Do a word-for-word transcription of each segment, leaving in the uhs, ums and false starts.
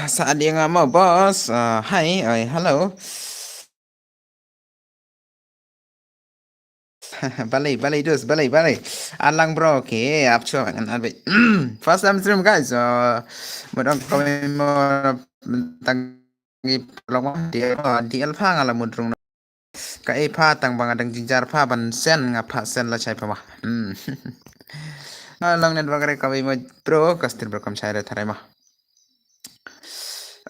Sa dia nga mo boss. Ah, hi, oi, hello. Balei, balei dus, balei, balei. Alang bro, okay, ap chuan an be. First time stream guys. Uh, mudang kami mo tang di long di di alpha ngala mudrung. Ka ei pha tang ba nga dang jinjar pha ban sen nga pha sen la chai pha ma. Hmm. Nga long network re ka wei ma bro ka stream bro kam chai re tharai ma.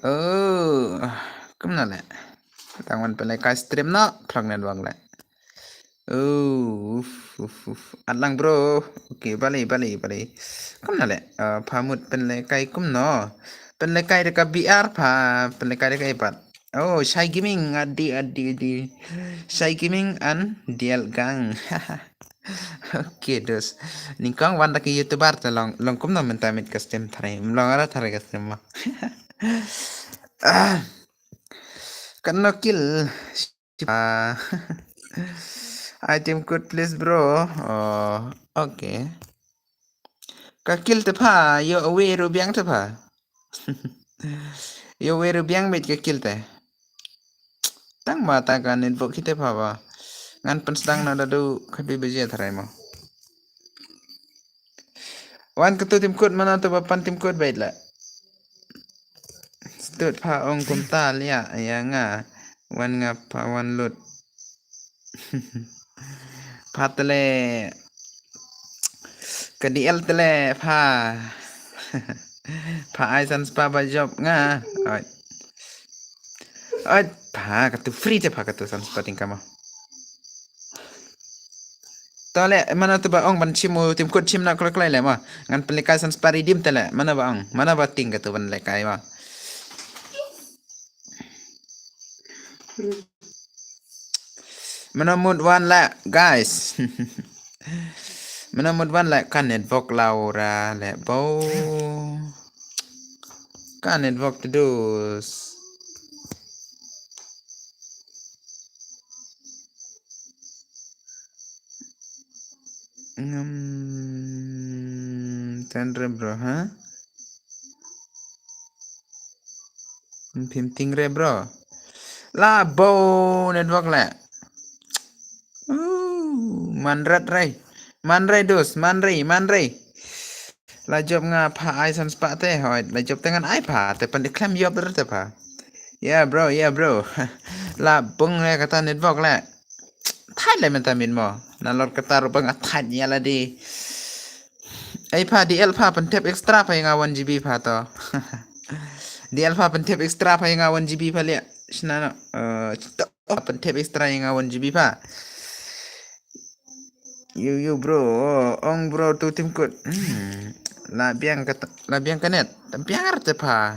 Oh, kam na le. Tang wan pele ka stream na plak network le. Oh, uf, uf, uf. At lang bro. Okay, bale, bale, bale. Kam na le. Uh, pha mut pele kai kum no. Pele kai de ka B R pha, pele kai de ka ipat. Oh, Shai Gaming, adi, adi, adi. Shai Gaming and D L Gang. Okay, dus. Ningkong wan da ki YouTuber te long, long kum na menta mit ka stream thare. Long ara thare ka stream ma. Ah. Kan no kill. Ah. Item code please bro. Oh, okay. Ka kill te pha, yo away ru biang te pha. Yo away ru biang bit ka kill te. Tang ma ta ka network kite pha ba. Ngan pen sedang na dadu khat bi baje tharai mo. Wan katu tim kut mana tu ba pan tim kut bait la. Stut pha ong kumta lia ya nga. Wan nga pha wan lut. Pha tele. Ka D L tele pha. Pha ai san spa ba job nga. Oi. Oi, pha katu free te pha katu san spa ting kama. Tole, mana tu ba ong ban chim u tim kut chim na klok lai le ma. Ngan pelikai san spa redeem tele. Mana ba ong, mana ba ting katu ban lekai ma. Mana mut wan la, guys. Mana mut wan la ka network Laura le bo. Ka network te dus. Ngam tendre bro, ha? Phim ting re bro. La bo network le. Uh, man rat re. Man re dus, man re, man re. La job nga pha ai san spa te hoi. La job te ngan ai pha te pan de klem job re te pha. Yeah bro, yeah bro. La bung le kata network le. Thait le menta min mo. Na lor kata ru bang thait ya la di. Ai pha D L pha pen tep extra pha nga one G B pha to. D L pha pen tep extra pha nga one G B pha le. Sna no. Eh, to pen tep extra nga one G B pha. Yo yo bro, ong bro tu tim kut. Hmm. La biang ka la biang ka net. Tam biang ar te pha.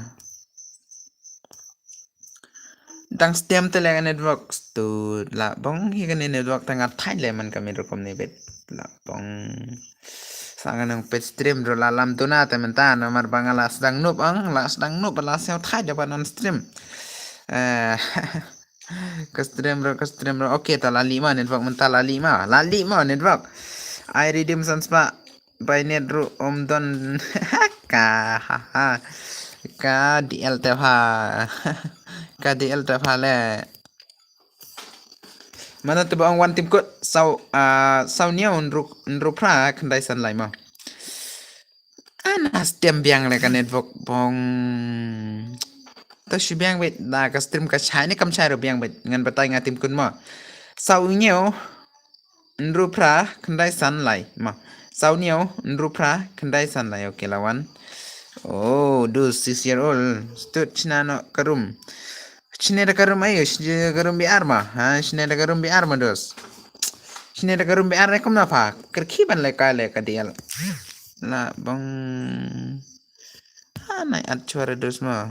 Dang stem te le network tu la bong hi ka network tang thai le man ka mi rukom ni bet la bong. Sa nga nang pet stream ro la lam tu na te menta no mar bang la sedang nup ang la sedang nup la sel thai de ban stream. Eh. Ka stream ro, ka stream ro. Okay, ta la lima network menta la lima. La lima network. Ai redeem san spa. Bai net ru om don. Ka ha ha. Ka D L te pha. Ka D L te pha le. Mana tu ba ong wan tim kut sau ah sau niau nru nru pra khandai san lai ma. Ana stem biang le ka network bong. To shi biang bet da ka stream ka chai ne kam chai ro biang bet ngan batai nga tim kun mo. Sau niau nru pra khandai san lai ma. Sau niau nru pra khandai san lai okay la wan. Oh, du six year old. Stud china no karum. Chine da karum ayo, chine da karum bi arma. Ha, chine da karum bi arma dos. Chine da karum bi arma kum na pha. Kerki ban le ka le ka dial. La bang. Ha, nai at chuara dos ma.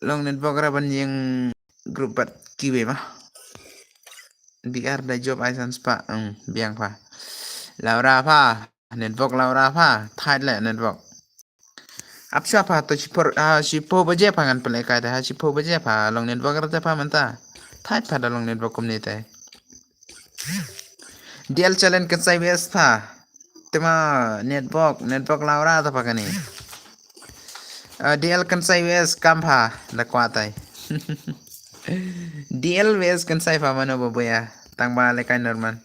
Long network ra ban yang group bat kiwe ma. B R da job ai san spa. Hmm, biang pha. Laura pha. Network Laura pha. Thait le network. Ap sha pha to shipor, ah, shipor baje pha ngan pele kai da ha shipor baje pha long network ra te pha menta. Thait pha da long network kumne te. D L challenge kan sai wes pha. Tema network, network Laura ta pa kani. Uh, D L Kansai V S kam pha da kwah tai. D L V S Kansai pha mano babuya. Tang ba le kai normal.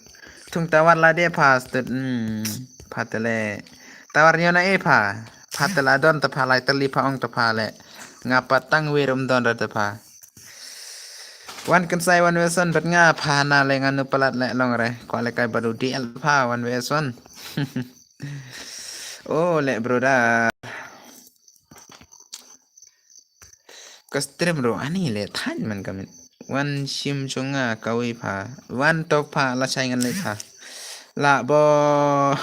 Thung tawar la de pha stud. Hmm, pha tele. Tawar nyona e pha. Pha tele don ta pha lai tali pha ong ta pha le. Nga pa tang wirum don ra ta pha. Wan Kansai wan Weson bat nga pha na le nga nu palat le long re. Kwa le kai badu D L pha wan Weson. Oh, le brother. Ka stream ro ani le than man ka min. Wan shim chunga ka wi pha. Wan to pha la chai ngan le pha. La bo.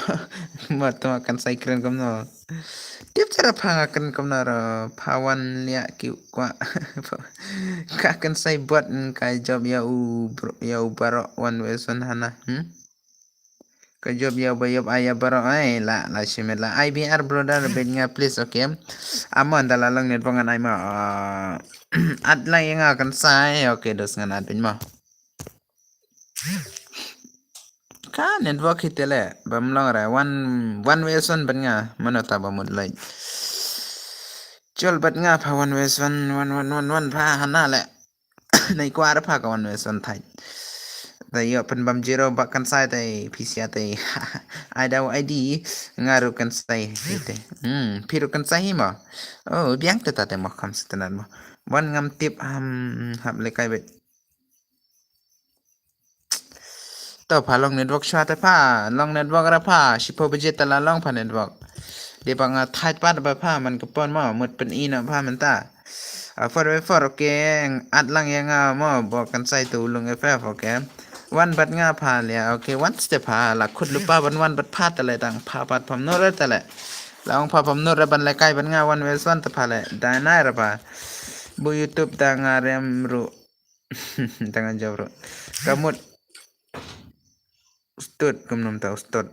Ma to kan sai kren kam no. Tip chara pha nga kren kam no ro. Pha wan lia ki kwa. Ka kan sai buat ka job ya u bro, ya u baro wan Weson hana. Hmm? Ka job ya ba yob aya baro ai la la shimet la I B R brother bet nga please, okay. Amon da la long network ngan ai ma. Ah, at lang ya nga kan sai, okay, dos ngan at bin ma. Ka network hi tele bam long re one one Weson bet nga mano ta ba mut lai. Chol bet nga pha one Weson one one one one pha hana le. Nei kwar pha ka wan Weson thai. Da yo pen bam zero ba kan sai tai P C A tai. Ai dau I D nga ru kan sai hi te. Hmm, phi ru kan sai hi mo. Oh, biang te ta te mo kam setenan mo. Wan ngam tip ham hap le kai bet. To pha long network shwa te pha, long network ra pha, shipo baje ta la long pha network. Dei ba nga thait pat ba pha man ka pon mo, mut pen i na pha man ta. Ah, four by four, okay, at lang ya nga mo, bo kan sai tu lung F F, okay. Wan bat nga pha lia, okay, wan step pha, la khut lupa ban wan bat pha ta le tang pha pat pam nur ta le. La ong pha pam nur ban le kai ban nga wan Weson ta pha le, dai nai ra pha. Bu YouTube ta nga rem ru. Tangan jawab ru. Kamut. Ustud, kumnum ta ustud.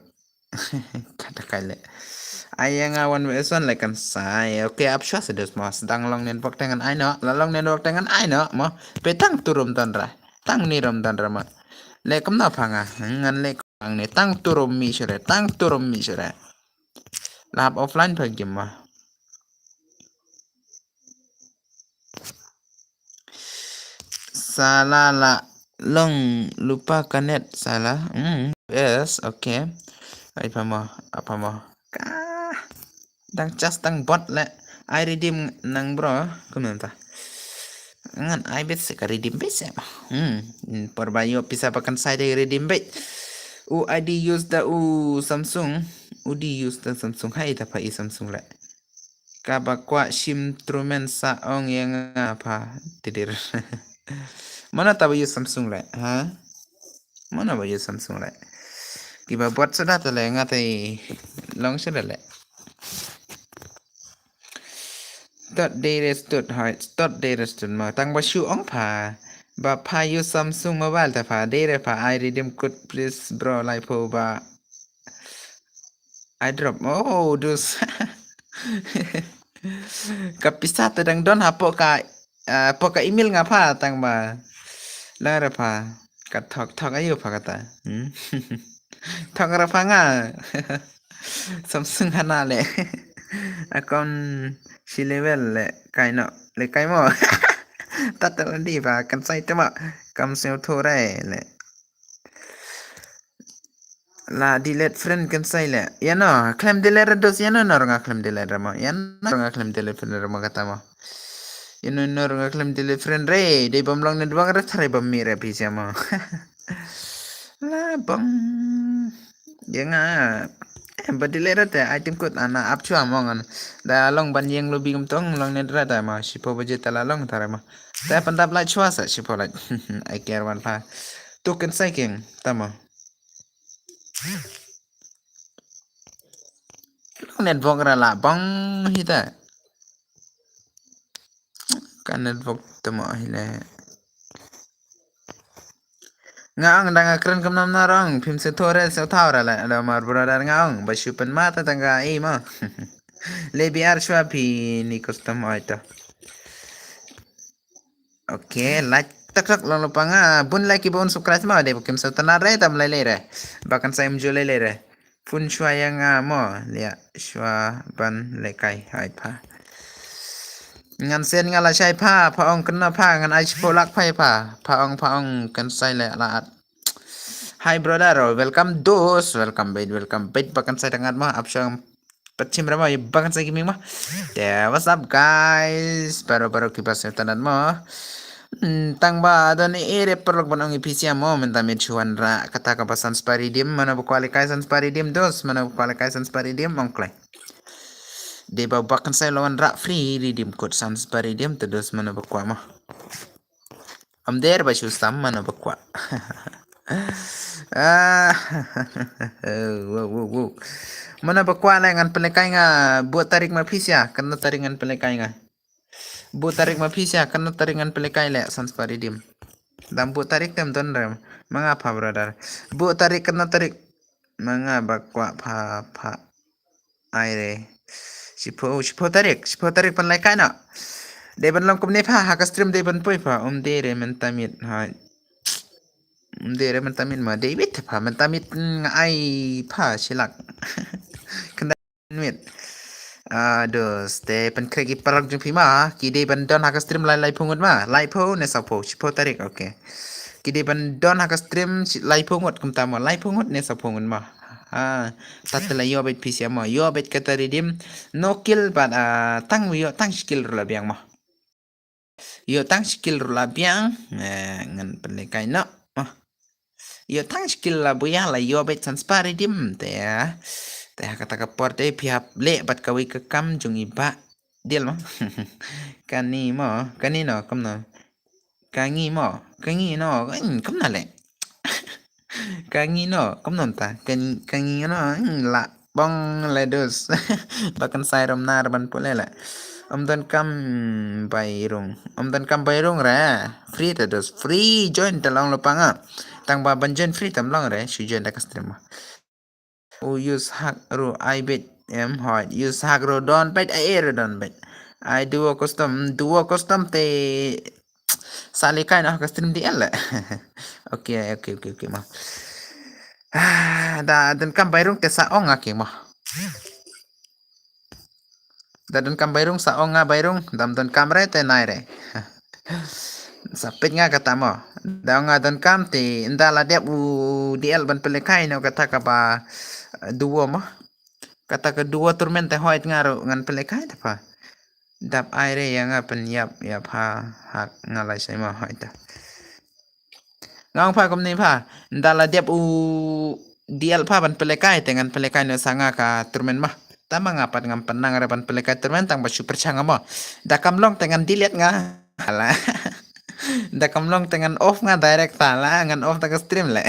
Kata kale. Aya nga wan Weson le kan sai. Okay, ap shwa sedes mo. Sedang long network dengan ai no. La long network dengan ai no mo. Pe tang turum ton ra. Tang ni rum ton ra mo. Le kumna pha nga. Ngan le kang ni. Tang turum mi shere. Tang turum mi shere. Lap offline pha gim mo. Sala la long lupa kanet sala. Hmm, yes, okay. Ai pamo, apamo. Ka. Dang chas dang bot le. Ai redeem nang bro. Kumenta. Ngan ai bet se ka redeem bet se. Hmm. Por ba yo pisa pakan sai de redeem bet. U I D use da u Samsung. U di use da Samsung. Hai ta pa i Samsung le. Kaba kwah shim trumen sa ong ya nga pha tidir. Mana taba use Samsung le, ha? Mana ba use Samsung le? Kiba bot sada ta le nga tai long sada le. Tot dei re stud hai, tot dei re stud ma tang ba shu ong pha. Ba pha use Samsung mobile ta pha dei re pha I redeem code please bro lai pho ba. I drop. Oh, dus. Ka pisa ta dang don ha po ka, ah, po ka email nga pha tang ba. Lang ra pha. Ka thok thok ayu pha kata. Hmm? Thok ra pha nga. Samsung hana le. Account shi level le kai no. Le kai mo. Tat ta di ba kan sai te ma. Kam seo tho re le. La delete friend kan sai le. Ya no, khlem delete ra dos ya no nor nga khlem delete ra mo. Ya no nor nga khlem delete friend ra mo kata mo. Ya no nor nga khlem delete friend re. Dei bam long network re thare bam mi re pi sia mo. La bang. Ya nga. Eh, ba delete ra te item code ana ap chua mo ngan. Da long ban yeng lo bi kum tong long net ra ta mo. Shipo baje ta la long thare mo. Ta pandap la chua sa shipo la. I care wan pha. Tu kan sai king. Ta mo. Network ra la bang hi ta. Ka network ta mo hi le. Nga ang dang kren kam nam na rong phim se thore se thaw ra la la mar brother nga ang ba shu pen ma ta tang ka i ma. Le bi ar shwa phi ni custom ai ta. Okay, like tak tak long lo pa nga bun like ki bun subscribe ma de kim sa ta na re tam lai lai re. Ba kan sa im ju lai lai re. Phone shuwa ïa nga mo, leh shuwa ban lehkai, hooid pha. Ngan send nga lashai pha, pha ong kynnoh pha, ngan ai shiphew lak pha ïa pha. Pha ong, pha ong, kan sai leh la at. Hi brother, welcome dos, welcome beit, welcome beit, ba kan sai tang at mo, ap shong. Pat chim ra mo, ba kan sai ki ming mo. Te, what's up guys? Baroh baroh kiba sngewtynnat mo. Hmm, tang ba don i re paralok ban ong ïa phi sha mo, mynta miet shu wanrah kata kaba san spah redeem, mano ba kwah lehkai san spah redeem dos, mano ba kwah lehkai san spah redeem, ong kloi. Dei ba ba kan sai la wanrah free redeem code san spah redeem te dos, mano ba kwah mo. Ym dei re ba shu sam, mano ba kwah. Ah, wow, wow, wow. Mano ba kwah leh ngan pynlehkai nga, buh tarik ma phi sha, kano tarik ngan pynlehkai nga. Buh tarik ma phi sha, kano tarik ngan pynlehkai leh san spah redeem. Dang buh tarik te ym don re. Ma nga pha brother. Buh tarik, kano tarik. Ma nga ba kwah pha, pha. Ai re. Shiphew, shiphew tarik, shiphew tarik pynlehkai noh. Dei ban long kumne pha, ha ka stream dei ban poi pha. Ym dei re mynta miet, hooid. Ym dei re mynta miet ma, dei wait pha, mynta miet nga ai pha shi lak. Khyndai miet. Ah, dos, te pynkhreh ki paralok jong phi ma, ki dei ban don ha ka stream lai, laiphew ngut ma, laiphew ne sawphew, shiphew tarik, okay. Ki dei ban don ha ka stream shi-, laiphew ngut kumta ma, laiphew ngut ne sawphew ngut ma. Ah, ta te la ïoh beit phi sha ma, ïoh beit kata redeem, no kill bad, ah, tang ïoh tang shi kill ruh la biang ma. Ïoh tang shi kill ruh la biang, eh, ngan pynlehkai noh. Oh. Ïoh tang shi kill la buh ïa la ïoh beit san spah redeem te ïa. Te ha kata ka por te phi hap leh bad kawei ka kam jong i bah Diel mo. Kani mo, kani no, kumno. Ka ngi mo, ka ngi no, mm, kumno leh. Ka ngi no, kumno ta, ka, ka ngi no, mm, la bong le dus. Ba kan sai rom nar ban pule le. Ym don kam bai rung, ym don kam bai rung re. Free te dus, free join te long lo panga. Tang ba ban join free tam long re, shu join da ka stream mo. U use hack ruh ai beit em, hooid. Use hack ruh don beit, ai ruh don beit. Ai duo custom, duo custom te sa lehkai noh ka stream D L le. Okay, okay, okay, okay mo. Ah, da donkam bai rung te sa ong nga ki mo. Da donkam bai rung sa ong nga bai rung, dam donkam re te nai re. Sa peit nga kata mo. Da ong nga donkam te ynda la dep u D L ban pynlehkai noh kata kaba, eh, duo mo. Kata ka duo tournament te hooid nga ruh ngan pynlehkai te pha. Dap ai re ïa nga pynïap ïa pha hak nga lashai mo hooid ta. Nga ong pha kumne pha, ynda la dep u D L pha ban pynlehkai te ngan pynlehkai noh sa nga ka tournament mo. Tang ba nga pat ngam pynang re ban pynlehkai tournament tang ba shu pyrshang mo. Da kam long te ngan delete nga. Hala. Da kam long te ngan off nga direct, hala, ngan off da ka stream le.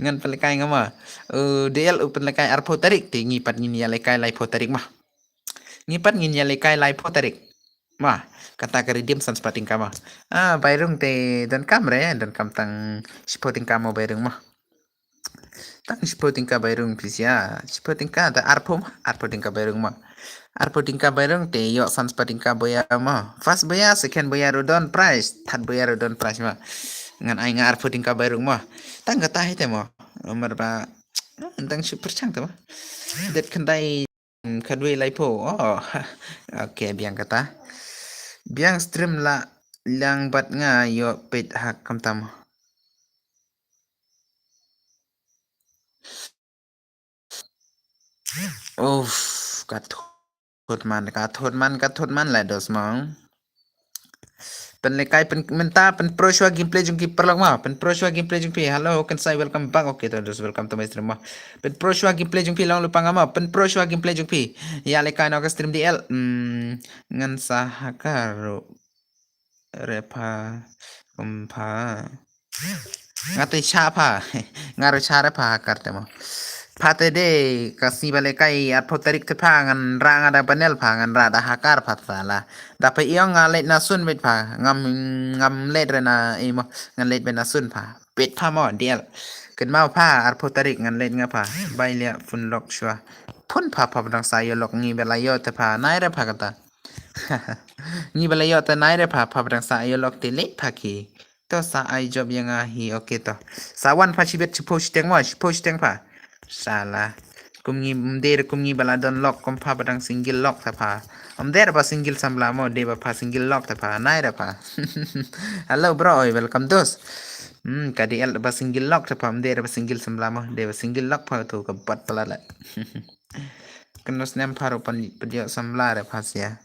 Ngan pynlehkai nga mo. U D L u pynlehkai arphew tarik te ngi pat ngin ïalehkai laiphew tarik mo. Ngi pat ngin ïalehkai laiphew tarik. Mo, kata ka redeem san spah tyngka mo. Ah, bai rung te donkam re, donkam tang shiphew tyngka mo bai rung mo. Tang shiphew tyngka bai rung phi sha, shiphew tyngka te arphew mo, arphew tyngka bai rung mo. Arphew tyngka bai rung te ïoh san spah tyngka buya mo. First buya, second buya ruh don prize, third buya ruh don prize mo. Ngan ai nga arphew tyngka bai rung mo. Tang kata hi te mo. Namar ba, ah, tang shu pyrshang te mo. Dep khyndai Hmm, khatwei laiphew. Oh. Okay, biang kata. Biang stream la liang bad nga ïoh peit hak kumta mo. Uff, ka thut man, ka thut man, ka thut man la dos mong. Pynlehkai pyn, mynta pynpro shuwa gameplay jong ki paralok mo. Pynpro shuwa gameplay jong phi. Hello, kan sai welcome back. Okay, to just welcome to my stream mo. Pynpro shuwa gameplay jong phi long lypa nga mo. Pynpro shuwa gameplay jong phi. Ïalehkai noh ka stream D L. Hmm, ngan sa hacker ruh re pha, kum pha. Nga te sha pha. Nga ruh sha re pha hacker te mo. Pha te de ka sngi ba lehkai arphew tarik te pha ngan rah nga da panel pha ngan rah da hacker pha sala. Da pha ïong nga leit na sun beit pha. Ngam, ngam leit re na i mo. Ngan leit beit na sun pha. Beit pha mo D L. Kynmaw pha arphew tarik ngan leit nga pha. Bai lia phone lock shuwa. Phone pha pha ba dang sa ïoh lock ngi ba la ïoh te pha. Nai re pha kata. Ngi ba la ïoh te nai re pha, pha ba dang sa ïoh lock te leit pha ki. To sa ai job ïa nga hi, okay to. Sa wan pha shibit shiphew shiteng mo, shiphew shiteng pha. Shala. Kum ngi mdei re kum ngi ba la don lock kum pha ba dang single lock ta pha. Mdei re ba single samla mo, dei ba pha single lock ta pha. Nai re pha. Hello bro, oi, welcome dos. Hmm, ka D L ba single lock ta pha, mdei re ba single samla mo, dei ba single lock pha tu ka bat pala le. Kano snem pha ro pan pdio samla re pha sia.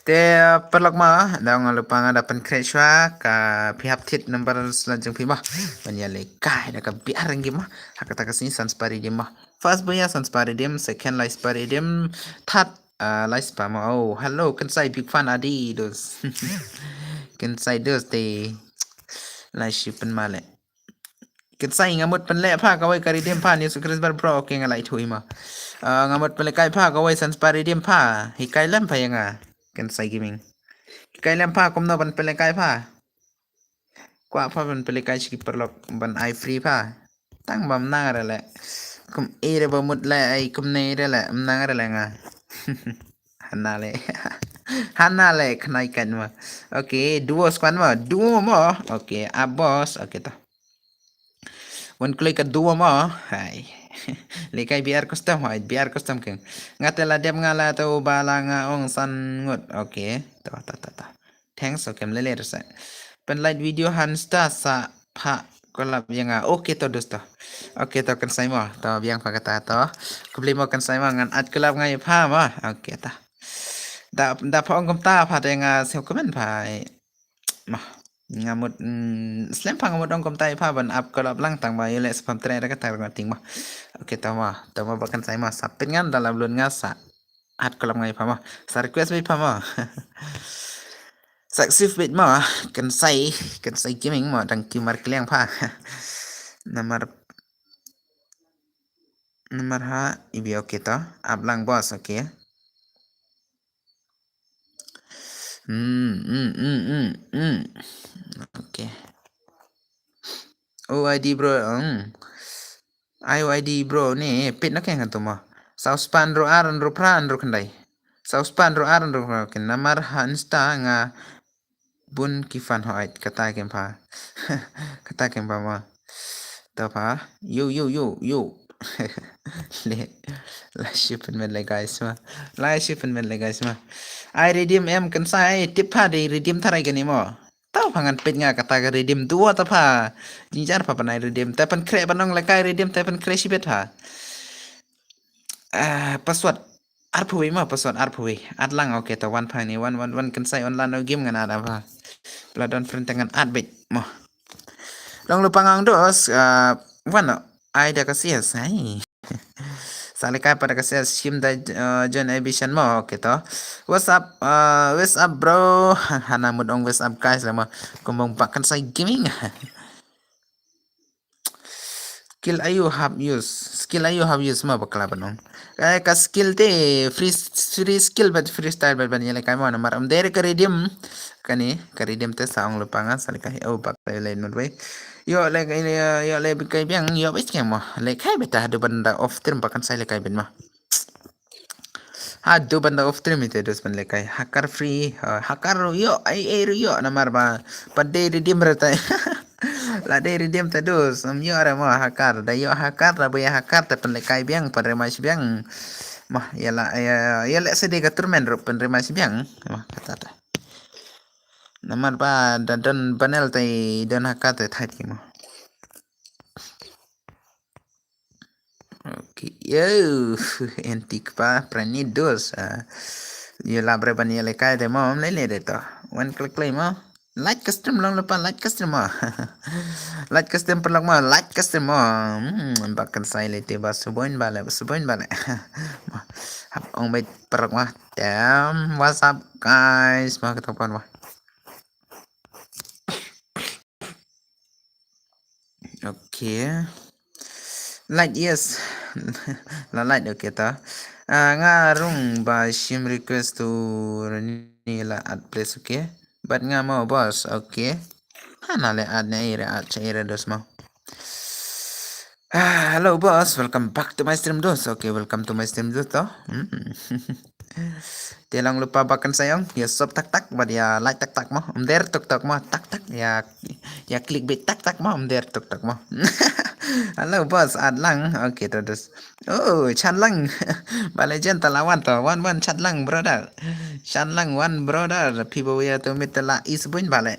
Te paralok mo, da nga lypa nga da pynkhreh shuwa ka phi hap thied number sla jong phi mo. Ban ïalehkai da ka biar ring mo. Ha kata ka sngi san spah redeem mo. First ba ïa san spah redeem, second lai spah redeem, third ah, lai spah mo. Oh, hello, Kynsai big fan adi dos. Kynsai dos te lai shi pynmale. Kynsai nga mut pynleh pha kawei ka redeem pha ni Sukrisbar bro, okay nga lai thui mo. Ah, nga mut pynleh kai pha kawei san spah redeem pha. Hikai lem pha ïa nga. Kynsai Gaming. Hikai lem pha kumno ban pynleh kai pha. Kwah pha ban pynleh kai shi ki paralok ban ai free pha. Tang ba mnang re le. Kum i re ba mut le ai kumne re le mnang re le nga. Hana le. Hana le khnai kan mo. Okay, duo squad mo. Duo mo. Okay, a boss. Okay to. Wan klik ka duo mo. Hai. Lehkai B R custom, hai, B R custom keng. Nga te la dep nga la to ba la nga ong san ngut. Okay. To to to to. Thanks, okay, mlele rasa. Pynlait video han sta sa pha collab ïa nga. Okay to dosto. Okay to Kynsai mo. To biang pha kata to. Khublei mo Kynsai mo ngan add collab nga ïa pha mo. Okay to. Da da pha ong kumta pha te nga siew comment pha. Mo. Nga mut mm, slem pha nga mut ong kumta ïa pha ban add collab lang tang ba ïa le sa pam tre da kata nga ting mo. Okay to mo. To mo ba Kynsai mo. Sa pyngan da la blun nga sa add collab nga ïa pha mo. Sa request ba ïa pha mo. Sak sif bit mo, Kynsai, Kynsai Gaming mo, dang ki mar kliang pha. Namar, namar ha, ibi okay to, ap lang boss, okay. Hmm, hmm, hmm, hmm, hmm. Okay. O I D bro, hmm. I O I D bro ni pit na keng tu mo. Saw span ro ar ro pra ro kendai. Saw span ro ar ro pra ken namar ha insta nga bun ki fan ho ait kata kem pha. Kata kem pha mo. To pha. Yo yo yo yo. Le. La shi pynmih le guys ma. La shi pynmih le guys ma. Ai redeem em Kynsai tip pha de redeem tharai kani mo. Tau pha ngan peit nga kata ka redeem dua ta pha. Jingjar pha panai redeem. Te pan kre panong lekai redeem te pan kre shibet pha. Ah, password. Arphuwi ma password arphuwi. At lang okay ta wan pha ni wan wan wan Kynsai online no game ngan at pha. Pla don friend te ngan at bit mo. Long lu pangang dos. Ah, wan no. Ai da ka sias. Hai. Salikai pada ka sias shim da uh, John Ebition mo okay to. What's up? Uh, what's up bro? Hana mut ong what's up guys lama. Kumbang bakan sai gaming. Skill ayu have use. Skill ayu have use ma bakla banong. Ka skill te free free skill but freestyle but ban yele kai mo namar am dere ka redeem. Kani ka redeem te saong lupanga salikai oh bakla le nut wei. Yo le yo le bikai biang yo bes kemo le kai beta hadu banda off stream pakan sai le kai ben ma. Hadu banda off stream ite dus ban le kai hakar free hakar yo ai ai yo namar ba pade redeem rata. La de redeem ta dus am yo re ma hakar da yo hakar da ba ya hakar ta pen le kai biang pen remai biang. Ma ya la ya ya le sede ka turmen rup pen remai biang. Ma kata ta. Namar ba da don banel tai don hakar tai thait ki mo. Okay, yo, antik pa prani dos. Ah, yo labre ban ya lekai de mo, le le de to. Wan klik play mo. Like custom long lepa like custom mo. Like custom perlok mo, like custom mo. Hmm, bakan sai le te ba suboin bale, suboin bale. Hap ong bait perlok mo. Damn, what's up guys? Mo kita pon mo. Okay. Like yes. La like okay ta. Ah, nga rung ba shim request tu ni la add please okay. But nga mau boss okay. Hana le add ne ira add cha ira dos mau. Ah, hello boss, welcome back to my stream dos. Okay, welcome to my stream dos to. Hmm. Te long lypa ba kynsai ong, ïa sub tak tak, bad ïa like tak tak mo, ym der tok tok mo, tak tak, ïa, ïa clickbait tak tak mo, ym der tok tok mo. Hello boss, at lang, okay, to dus. Oh, chan lang. Ba legend ta la wan to, wan wan chan lang brother. Chan lang wan brother, phi ba ïa to mit ta la is buin ba le.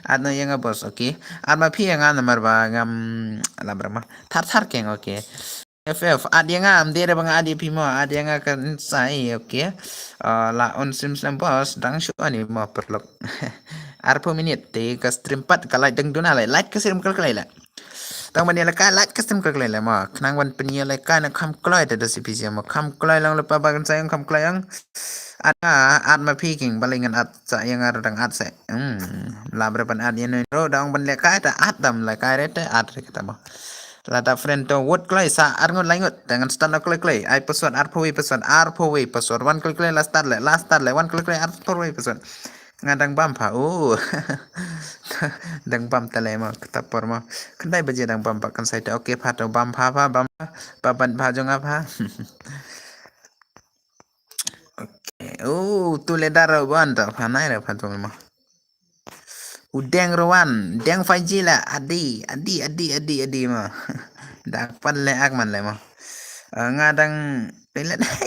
At no ïa nga boss, okay. At ma phi ïa nga namar ba ngam, la brama. Thar thar keng, okay. F F, at ïa nga, ym dei re ba nga at ïa phi mo, at ïa nga kynsai, okay. Ah, la on stream slem boss, dang shu ani mo paralok. Arphew minit, te ka stream pat, ka light dang duna le, light ka stream kal kal le. Tang ban ïa lehkai, light ka stream kal kal le mo. Khnang ban pynïa lehkai na kham kloi te da C P C mo. Kham kloi long lypa ba kynsai ong kham kloi ong. At nga, at ma phi king, balei ngan at sa ïa nga ruh dang at se. Hmm, la bre ban at ïa no ruh dang ban lehkai, te at dam lehkai re te at re kata mo. Lada friend to wut kloi sa ar ngut lai ngut. Te ngan start na kloi kloi. Ai password arphew wei password, arphew wei password. Wan kloi kloi la start le, la start le. Wan kloi kloi arphew wei password. Nga dang bam pha. Oh. Dang bam ta le mo, kata por mo. Khyndai baje dang bam pha kynsai te. Okay pha to bam pha pha bam pha. Ba ban pha jong nga pha. Okay. Oh, tu le dar wan ta pha nai re pha to mo. U deng ruh wan, deng five G la, adi, adi, adi, adi, adi mo. Dak pan le ak man le mo. Ah, nga dang, pele dai.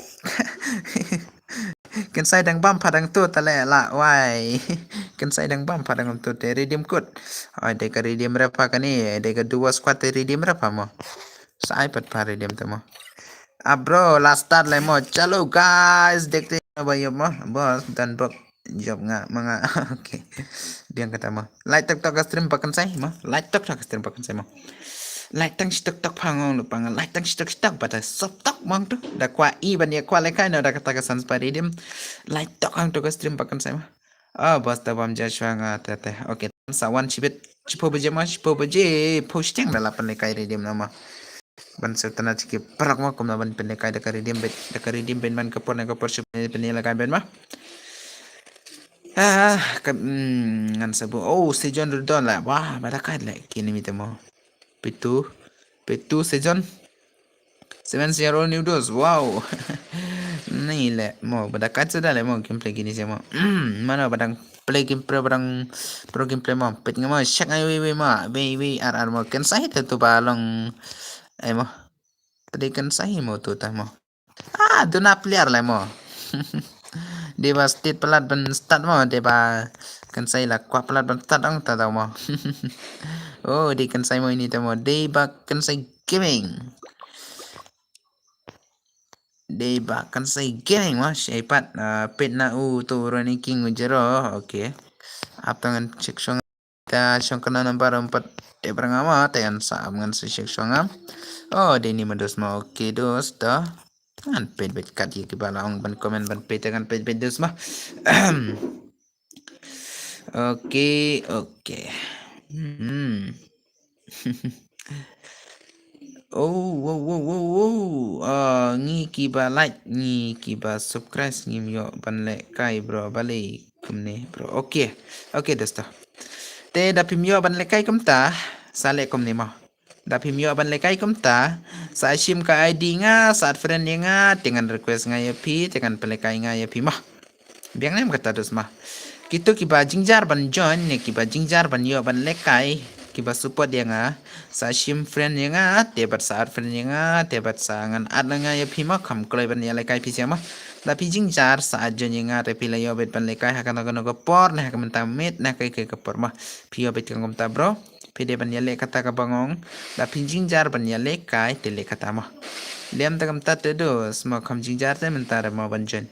Kynsai dang bam pha dang tu ta le la, wai. Kynsai dang bam pha dang tu te redeem code. Ai, dei ka redeem re pha kane, dei ka duo squad te redeem re pha mo. Sa ai pat pha redeem te mo. Ah, bro, la start le mo. Chalo, guys, dekhte hain ba ïoh mo. Boss, done bok. Jop nga, ma nga. Okay. Biang kata mo. Like tok tok ka stream ba kynsai mo. Like tok tok ka stream ba kynsai mo. Like tang shi tok tok pha ngong lu pha nga. Like tang shi tok shi tok ba ta sop tok mong tu. Da kwah i ban ïa kwah lehkai no da kata ka san spah redeem. Like tok hang tok ka stream ba kynsai mo. Ah, boss ta bam ja shwa nga te te. Okay, sa wan shibit. Shiphew baje mo, shiphew baje. Phew shiteng da la pynlehkai redeem no mo. Ban sngewtynnat sha ki paralok mo, kumno ban pynlehkai da ka redeem beit, da ka redeem beit man ka por ne ka por shu pynlehkai beit mo. Ah, ka, mm, ngan sa buh. Oh, Sejon ruh don la. Wah, ba da kat le kine mi te mo. Pitu, pitu Sejon. Seven zero new dos. Wow. Ni le mo, ba da kat sa da le mo, gameplay kine se mo. Mm, mano ba dang play game pro, ba dang pro gameplay mo. Peit nga mo, check nga wei wei mo. Wei wei ar ar mo. Kynsai te tu ba long. Ai mo. Tadi kynsai mo tu ta mo. Ah, duna player le mo. Dei ba state palat ban start mo, dei ba kynsai la kwah palat ban start ong ta daw mo. Oh, dei kynsai mo ini ta mo. Dei ba kynsai gaming. Dei ba kynsai gaming mo, shai pat, ah, peit na u tu Ronnie King u jero. Okay. Ap ta ngan check shong. Ta shong kena nambar empat. Te barang ama, te ngan sa ap ngan sa check shong am. Oh, dei ni ma dos mo. Okay, dos ta. Ngan peit peit kat ïa ki ba la ong ban comment ban peit te ngan peit peit dos mo. Okay, okay. Hmm. Oh, wow, wow, wow, wow. Ah, ngi ki ba like, ngi ki ba subscribe, ngim ïoh ban lehkai bro, balei kumne bro. Okay. Okay, dosto. Te da phim ïoh ban lehkai kumta, sa leh kumne mo. Da phim ïoh ban lehkai kumta, sa shim ka I D nga, sa add friend ïa nga, te ngan request nga ïa phi, te ngan pynlehkai nga ïa phi mo. Biang ne em kata dos mo. Kito kiba jingjar ban join ne kiba jingjar ban ïoh ban lehkai, kiba support ïa nga, sa shim friend ïa nga, te bad sa add friend ïa nga, te bad sa ngan add na nga ïa phi mo, kham kloi ban ïa lehkai phi sia mo. Da phi jingjar sa add join ïa nga, te phi la ïoh beit ban lehkai ha kano kano ka por ne ha ka mynta miet ne ha kaei kaei ka por mo. Phi ïoh beit ka kumta bro. Phi dei ban ïa leh kata kaba ngong. Da phi jingjar ban ïa lehkai te leh kata mo. Lem ta kumta te dos mo, kham jingjar te mynta re mo ban join.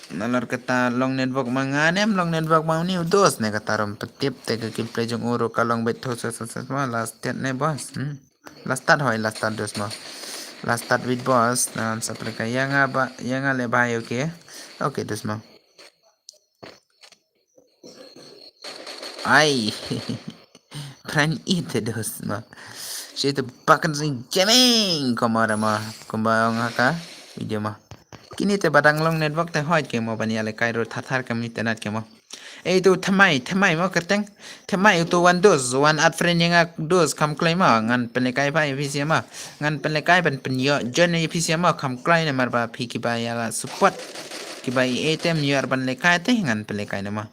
Nalor kata long network ma nga ne em long network ma u ni u dos ne kata rum patip te ka gameplay jong u ruh ka long beit tho sa sa sa ma last start ne boss. Hmm. Last start hoi last start dos mo. Last start with boss nan sa play ka ïa nga ba ïa nga le ba okay. Okay dos mo. Ai. Pran ite dos mo. Shi te bakan sing gaming kumba mo kumba ong ha ka video mo. Kini te ba dang long network te hoi ke mo ban ïa lehkai ruh thar thar kam internet ke mo. Ei tu thymmai, thymmai mo kyrteng. Thymmai utu wan dos, wan add friend ïa nga dos kham kloi mo, ngan pynlekai ba ïa phi sha mo. Ngan pynlekai ban pynïoh join ïa phi sha mo kham kloi namar ba phi kiba ïa la support. Kiba ïa tem ïoh ban lekai te ngan pynlekai na mo.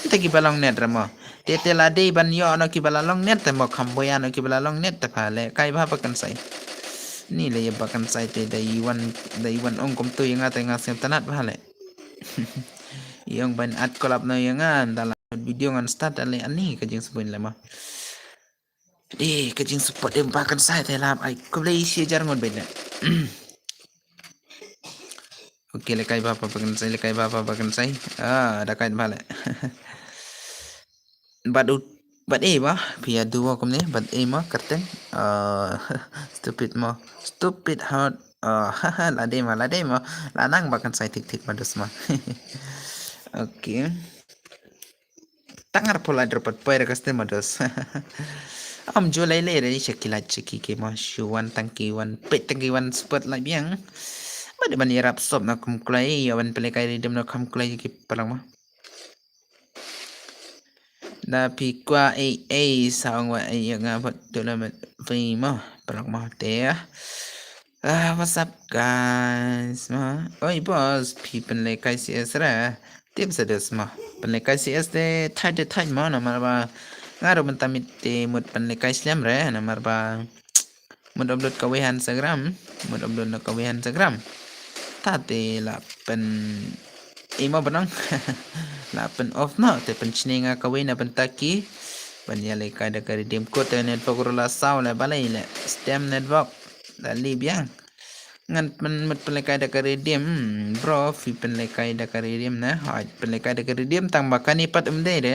Te kiba long net ra mo. Te te la dei ban ïoh no kiba la long net te mo kham boya no kiba la long net te pha lekai ba ba kan sai. Ni le ïa ba kan sai te da i wan, da i wan ong kumtu ïa nga te nga sngewtynnat ba le. Ïong ban add collab no ïa nga, nda la video ngan start ale ani ka jingsbun le ma. Dei ka jingsupport em ba kan sai te lap ai khublei shi hajar ngut bad ne. Okay, lekai ba ba kan sai, lekai ba ba kan sai. Ah, da kai ba le. Bad u, bad e ba, phi ïa duo kumne, bad e ma kyrteng. Ah, stupid ma, stupid heart. Ah, la dei ma, la dei ma, la nang ba kan sai tik tik ma dos ma. Okay. Tangar pula drop pat poi ra kaste ma dos. Am ju lai lai re sha ki lait sha ki ke ma shu wan tang ki wan pet tang ki wan spot la biang. Bad ban ïarap sop na kum kloi ïa ban pynlekai riddim na kum kloi ki parang ma. Da phi kwah ei ei sa ong wa ei ïa nga bad tu la met phi ma parang ma te. Ah, what's up guys ma. Oi boss, phi pynlekai C S ra. Tip sa dos ma. Pynlekai C S te thait te thait ma namar ba nga ruh mynta mit te mut pynlekai slem re namar ba mut upload kawei ha Instagram, mut upload na kawei ha Instagram. Ta te la pyn imo benang. La pyn off no te pynchne nga kawei na pynta ki. Ban ïa lekai da ka redeem code te network ruh la saw le balei le stem network. La li biang. Ngan pyn mut pynlekai da ka redeem, hmm, bro, phi pynlekai da ka redeem na. Hoi, pynlekai da ka redeem tang ba kane pat um dei de.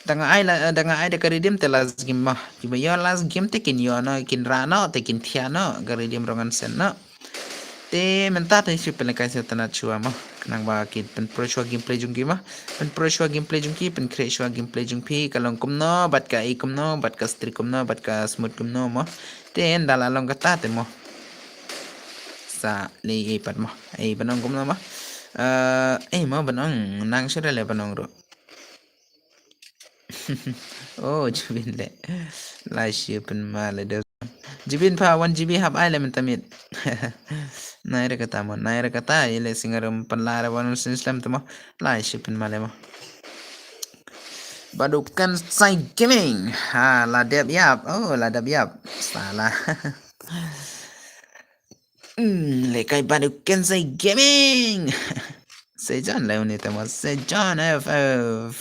Da nga ai la, da nga ai da ka redeem te last game ma. Kiba ïoh last game te kin ïoh no, kin rah no, te kin thiah no, ka redeem ruh ngan send no. Te mynta te shu pynlekai shu tana chua ma. Khnang ba ki pynpro shuwa gameplay jong ki ma. Pynpro shuwa gameplay jong ki, pynkhreh shuwa gameplay jong phi, ka long kumno, bad ka ei kumno, bad ka streak kumno, bad ka smooth kumno ma. Te nda la long kata te mo. Sa le ei pat mo. Ei ban ong kumno mo. Eh, ei mo ban ong nang shu le ban ong ruh. Oh, Jubin le. Lai shi pyn ma le de. Jubin pha one G B hap ai le mynta miet. Nai re kata mo, nai re kata, i le singarum pynla re wan sin slem te mo. Lai shi pyn ma le mo. Badu kan sai gaming. Ha, la dep yap. Oh, la dep yap. Salah. Hmm, lekai badu kan sai gaming. Sejon le uni te mo, Sejon F F.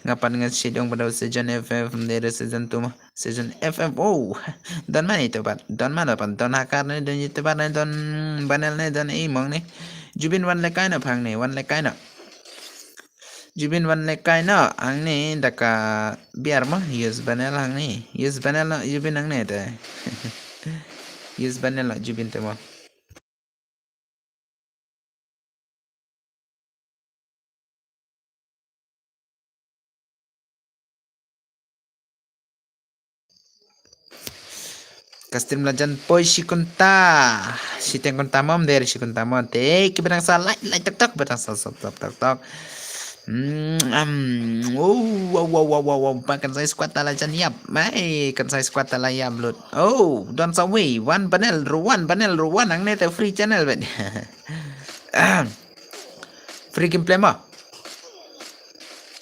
Nga pan nga shidong badu Sejon F F, mdere Sejon tu mo, Sejon F F. Oh, don mane tu pat, don mane pat, don hakar ne, don youtuber ne, don banel ne, don imong ne. Jubin wan lekai na phang ne, wan lekai na. Jubin wan lekai na, ang ne, daka biar mo, use banel ang ne. Use banel na, Jubin ang ne te. Use banel na, Jubin te mo. Ka stream la jan poi shi kynta. Shi teng kynta mo, mder shi kynta mo. Te ki ba dang sa like, like tok tok, ba dang sa sub, sub tok tok. Hmm, um, wow, wow, wow, wow, wow, wow. Ba kan sai squad ta la jan yap. Mai, kan sai squad ta la yap lut. Oh, don sa wei, wan banel, ru wan banel, ru wan ang ne te free channel bet. Free gameplay mo.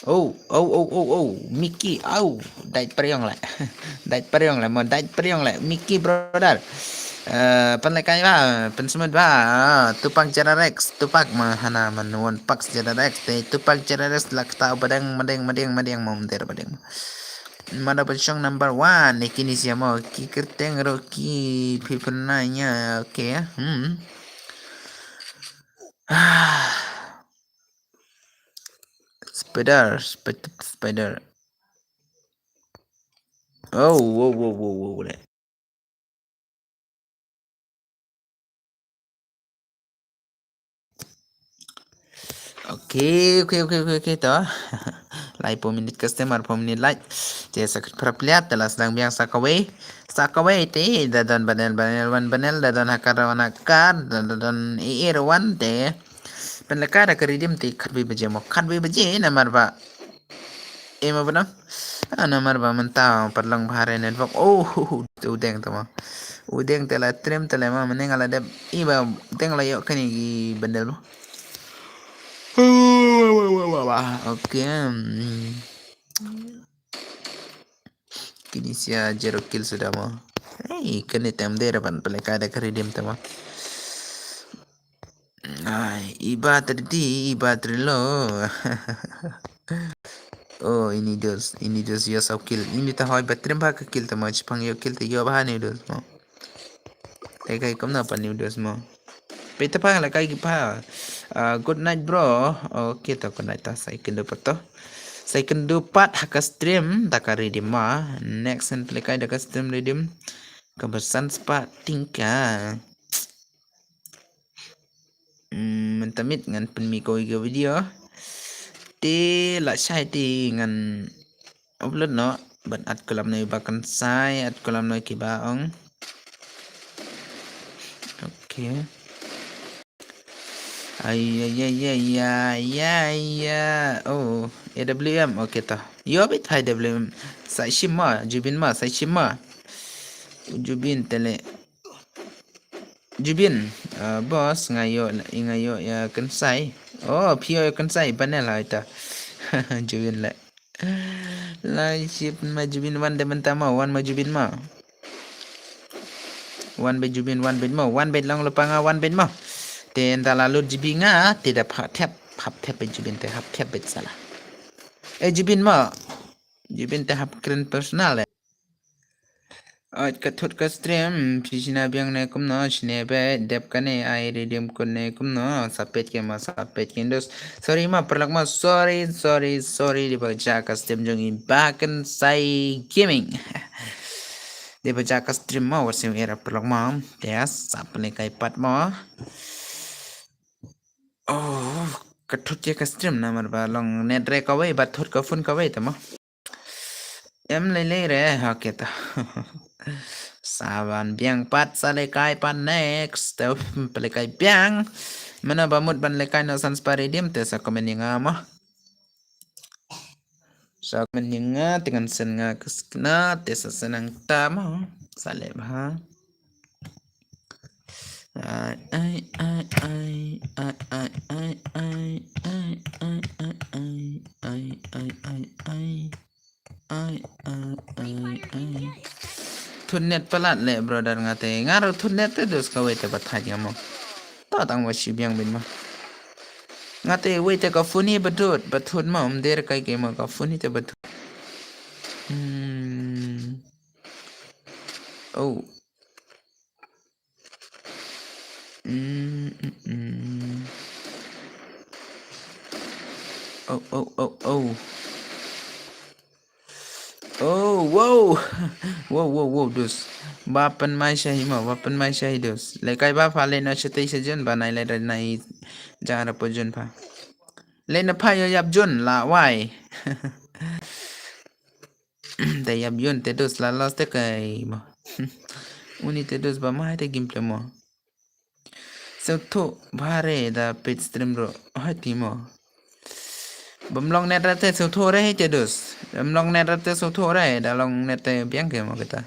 Oh, oh, oh, oh, oh, Mickey, oh, dait priong le. Dait priong le, mo dait priong le, Mickey brother. Eh, pynlekai ba, pynsmut ba, ah, Tupac Jada Rex, Tupac ma hana man one Pax Jada Rex, te Tupac Jada Rex la kata badeng, madeng, madeng, madeng, mo mder badeng. Mada pynshong number one, ni kini siamo, ki kyrteng ro ki phi pynna nya, okay, hmm. Spider, spider, spider. Oh, wow, wow, wow, wow, le. Okay, okay, okay, okay, okay, to. Lai phew minit customer, phew minit lai. Te sa kut prap liat, te la sdang biang sa kawei. Sa kawei te, da don banel, banel, wan banel, da don hakar, wan hakar, da, da don e, e, wan te. Pynlehkai da ka redeem te khatwei baje mo, khatwei baje namar ba. Eh, ma ba nang? Ah, namar ba mynta pat long bha re network. Oh, u deng te mo. U deng te la trim te le ma, mynne nga la dep. I ba deng la ïoh kane ki bundle mo. Okay. Hmm. Kine sia zero kill suda mo. Hey, kane tem de rapan pynlehkai da ka redeem te mo. Ai, i ba tadi, i ba trilo. Oh, ini dos, ini dos ïoh saw kill. Ini ta hoi ba trim bha ka kill te mo, chipang ïoh kill te ïoh bha ni dos mo. Kai kai kumno pat ni dos mo. Peit ta pha la kai ki pha. Ah, good night, bro. Okay, to good night ta, sa ïakynduh pat to. Sa ïakynduh pat ha ka stream da ka redeem mo. Next ngan pynlehkai da ka stream redeem. Kaba san spah tyngka. Hmm, mynta miet ngan pynmih kawei ka video. Te lashai te ngan upload noh. Ban add kolam noi ba kynsai, add kolam noi kiba ong. Okay. Ai, ai, ai, ai, ai, ai, ai. Oh, A W M. Okay, to. Yo, bit phai A W M. Sa shim mo, Jubin mo, sa shim mo. Jubin te le. Jubin, ah, boss, nga ïoh, nga ïoh ïa kynsai. Oh, phi ïoh ïa kynsai, panel ha ita. Jubin le. Lai ship ma Jubin wan de mynta mo, wan ma Jubin mo. Wan beit Jubin, wan beit mo, wan beit long lypa nga, wan beit mo. Te ynda la lut G B nga, te da hap thep, hap thep beit Jubin te, hap thep beit sala. Eh, Jubin mo. Jubin te hap kren personal eh. Ot ka thut ka stream, phi shna biang ne kumno, shne beit, dep kane ai redeem code ne kumno, sa peit ke ma, sa peit ke dos. Sorry ma, paralok ma, sorry, sorry, sorry, dei ba jia ka stream jong i Bakan Sai Gaming. Dei ba jia ka stream ma, wat siew era paralok ma, te sa pynlehkai pat ma. Oh, ka thut ïa ka stream namar ba long net re kawei, ba thut ka phone kawei te ma. Em lei lei re, okay to. Sa ban biang pat, sa lehkai pat next. Te pynlehkai biang. Mano ba mut ban lehkai noh san spah redeem te sa comment ïa nga mo. Sa comment ïa nga te ngan send nga ka skin te sa send hangta mo. Sa leh bha. Ai, ai, ai, ai. Ai, ai, ai, ai. Thut net palat le, brother, nga te. Nga ruh thut net te dos kawei te ba thait nga mo. To tang ba shi biang bin mo. Nga te wei te ka phone hi ba thut, ba thut mo, um der kai ke mo ka phone hi te ba thut. Hmm. Oh. Mm, mm, mm. Oh, oh, oh, oh. Oh, wow. Wow, wow, wow, dos. Ba pynmai shahi mo, ba pynmai shahi dos. Lehkai ba pha leh noh shatei sha jun, ba nai leh nai jang ra po jun pha. Leh na pha ïoh ïap jun, la wai. Te ïap jun te dos la los te kai mo. Uni te dos ba mai te gameplay mo. Sngewthuh bha re da peit stream ruh. Hai ti mo. Bym long net ra te sngewthuh re te dos. Bym long net ra te sngewthuh re da long net te biang ke mo kita.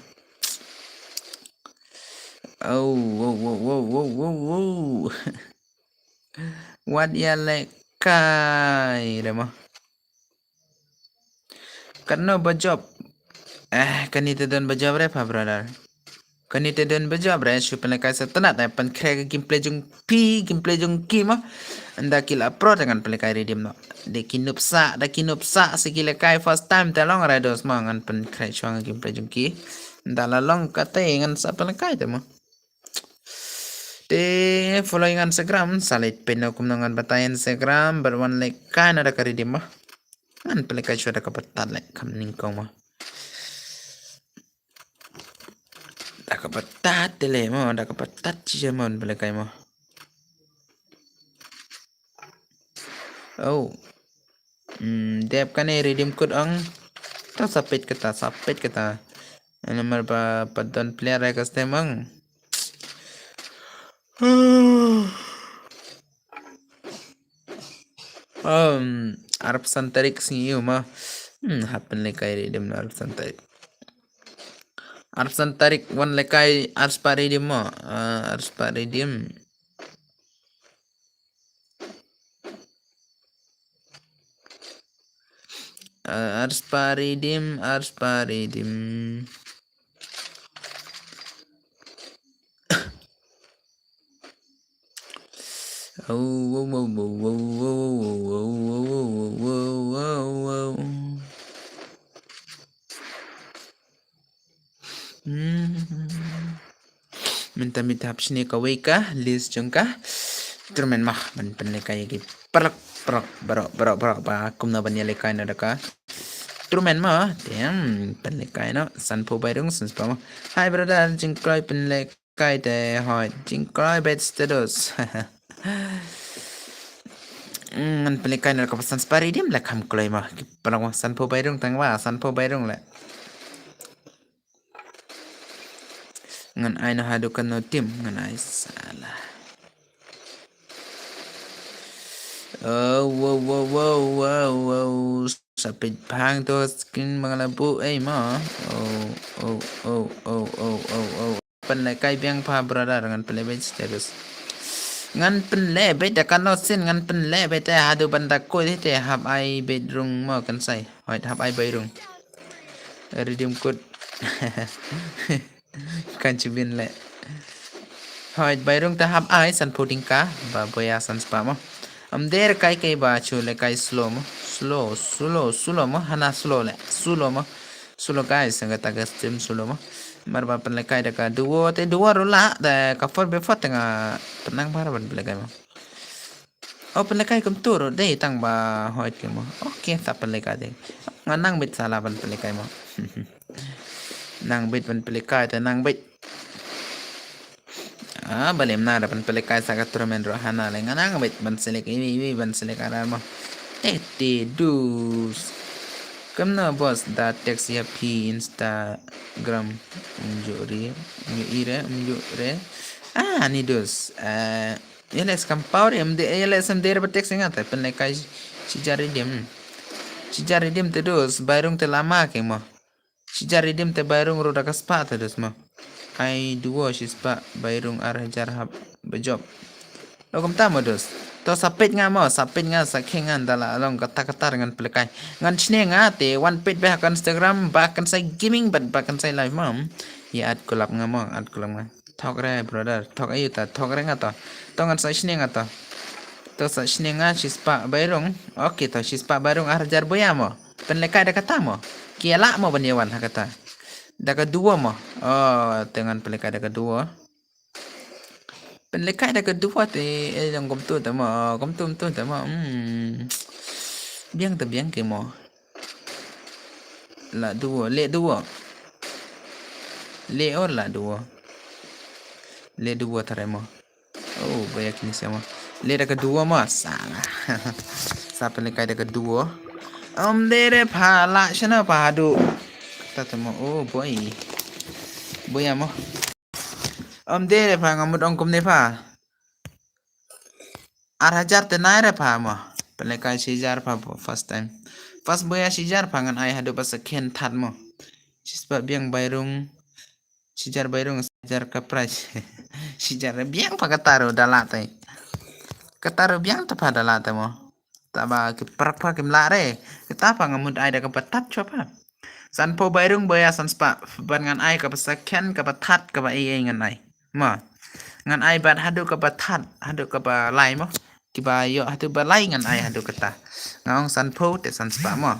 Oh, wow, wow, wow. Wat ïa lehkai re mo. Katno ba jop? Eh, kane te don ba jop re pha, brother. Kane te don ba jop re, shu pynlehkai sa tnat, eh, pynkhreh ka gameplay jong phi, gameplay jong ki mo. Ynda ki la pro te ngan pynlehkai redeem noh. Da ki nupsa, da ki nupsa, sa ki lehkai first time te long re dos mo, ngan pynkhreh shuwa ka gameplay jong ki. Ynda la long kata ngan sa pynlehkai te mo. Te follow ïa nga Instagram, sa leit peit noh kumno ngan batai Instagram, bad wan lehkai noh da ka redeem mo. Ngan pynlehkai shuwa da kaba tad leh, kham nyngkong mo. Da kaba tad te leh mo, da kaba tad shisha mo, pynlehkai mo. Oh. Hmm, dep kane redeem code ong. Ta sa peit kata, sa peit kata. Namar ba pat don player ai ka stem ong. Um, arphew san tarik sngi ïa ma. Hmm, hap pynlekai redeem arphew san tarik. Arphew san tarik wan lekai arspah redeem ma. Uh, arspah redeem. Uh, arspah redeem, arspah redeem. Oh, wow, wow, wow. Hmm. Mynta mynta hap shne kawei ka list jong ka. Trummen ma ban pynlekai ki paralok paralok baroh baroh baroh ba kumno ban ïalehkai na da ka. Trummen ma tem pynlekai no sanphew bai rung sanspah ma. Hi brother, jingkloi pynlekai te hoi jingkloi bet status. Ngan pynlekai na da ka ba sanspah redeem la kham kloi ma. Ki paralok ma sanphew bai rung tang ba sanphew bai rung la. Ngan ai noh haduh kano tim ngan ai sala. Oh, wow, wow, wow, wow, wow. Sa peit phang to skin bang la bu ei ma. Oh, oh, oh, oh, oh, oh, oh. Pynlekai biang pha brother ngan pynleh beit status. Ngan pynleh beit da kano sin ngan pynleh beit eh haduh ban da koi te hap ai beit rung ma kan sai. Hoi hap ai bai rung. Redeem code. Kan chibin le. Hoi bai rung ta hap ai sanphew tyngka ba boya sanspah ma. Am der kai kai ba chu lekai slow ma. Slow, slow, slow ma hana slow le. Slow ma. Slow guys, nga ta ka stream slow ma. Mar ba pynlekai da ka duo te duo rula da ka four by four te nga pynang bar ban pynlekai ma. Oh, pynlekai kumtu ruh dei tang ba hoi ke mo. Okay, sa pynlekai dei. Nga nang bit sala ban pynlekai mo. Nang bit ban pynlekai te nang bit. Ah, balem na da ban pynlekai sa ka tournament ruh hana le nga nang bit ban select iwi iwi ban select ara mo. Eh, te dus. Kumno boss da text ïa phi Instagram. Umju re, umju ire, umju re. Ah, ni dus. Eh, Ïa leh skam pau re, em de, ïa leh sem de re ba text nga te pynlekai shi jar redeem. Shi jar redeem te dus, bai rung te lama ke mo. Shi jar redeem te bai rung ruh da ka spah te dus mo. Ai duo shi spah, bai rung ar hajar hap ba jop. Lo kumta mo dus. To sa peit nga mo, sa peit nga sa kheng nga da la long kata kata ngan pynlekai. Ngan shne nga te wan peit ba ha ka Instagram ba kan sai gaming bad ba kan sai live mo. Ïa add kulap nga mo, add kulap nga. Thok re brother, thok ayu ta, thok re nga to. To ngan sa shne nga to. To sa shne nga shi spah bai rung. Okay to shi spah bai rung ar hajar boya mo. Pynlekai da kata mo. Ki ïa lah mo ban ïa wan ha kata. Da ka duo mo. Oh, te ngan pynlekai da ka duo. Pynlekai da ka duo te eh dang kumtu te mo, kumtu kumtu te mo. Hmm. Biang te biang ke mo. La duo, le duo. Le or la duo. Le duo tare mo. Oh, baya kini sama. Le da ka duo mo, sala. Sa pynlekai da ka duo. Om de re pha la shana pha hadu. Kata te mo, oh boy. Boy amo. Om de re pha nga mut ong kumne pha. Ar hajar te nai re pha mo. Pynlekai shi hajar pha first time. First boya shi hajar pha ngan ai hadu ba second third mo. Shi spah biang bai rung. Shi hajar bai rung shi hajar ka prize. Shi hajar biang pha kata ru da la te. Kata ru biang ta pha da la te mo. Taba ki prak pha kim la re. Kita pha nga mut ai da ka ba tat chwa pha. Sanphew bai rung boya san spah. Ban ngan ai ka ba second ka ba third ka ba ei ei ngan ai. Mo. Ngan ai bad hadu ka ba third, hadu ka ba lai mo. Ki ba ïoh hadu ba lai ngan ai hadu kata. Nga ong sanphew te san spah mo.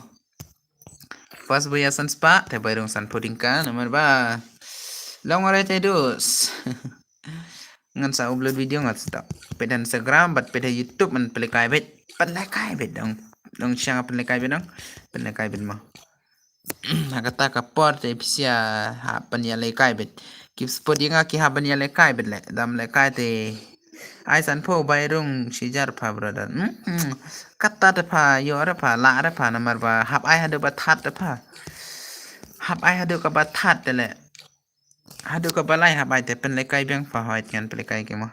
First boya san spah, te bai rung sanphew tyngka, namar ba. Long ore te dus. Ngan sa upload video ngan sa. Peit Instagram, bad peit YouTube, man pynlekai beit. Pynlekai beit dong. Dong shang pynlekai beit dong. Pynlekai beit mo. Ha kata ka por te pisa ha ban ïalehkai beit. Ki support ïa nga ki ha ban ïalehkai beit le. Dam lehkai te. Ai sanphew bai rung shi hajar pha brother. Hmm, hmm. Kata te pha ïoh re pha la re pha namar ba hap ai hadu ba third te pha. Hap ai hadu ka ba third te le. Hadu ka ba lai hap ai te pynlekai biang pha hoi ngan pynlekai ke mo.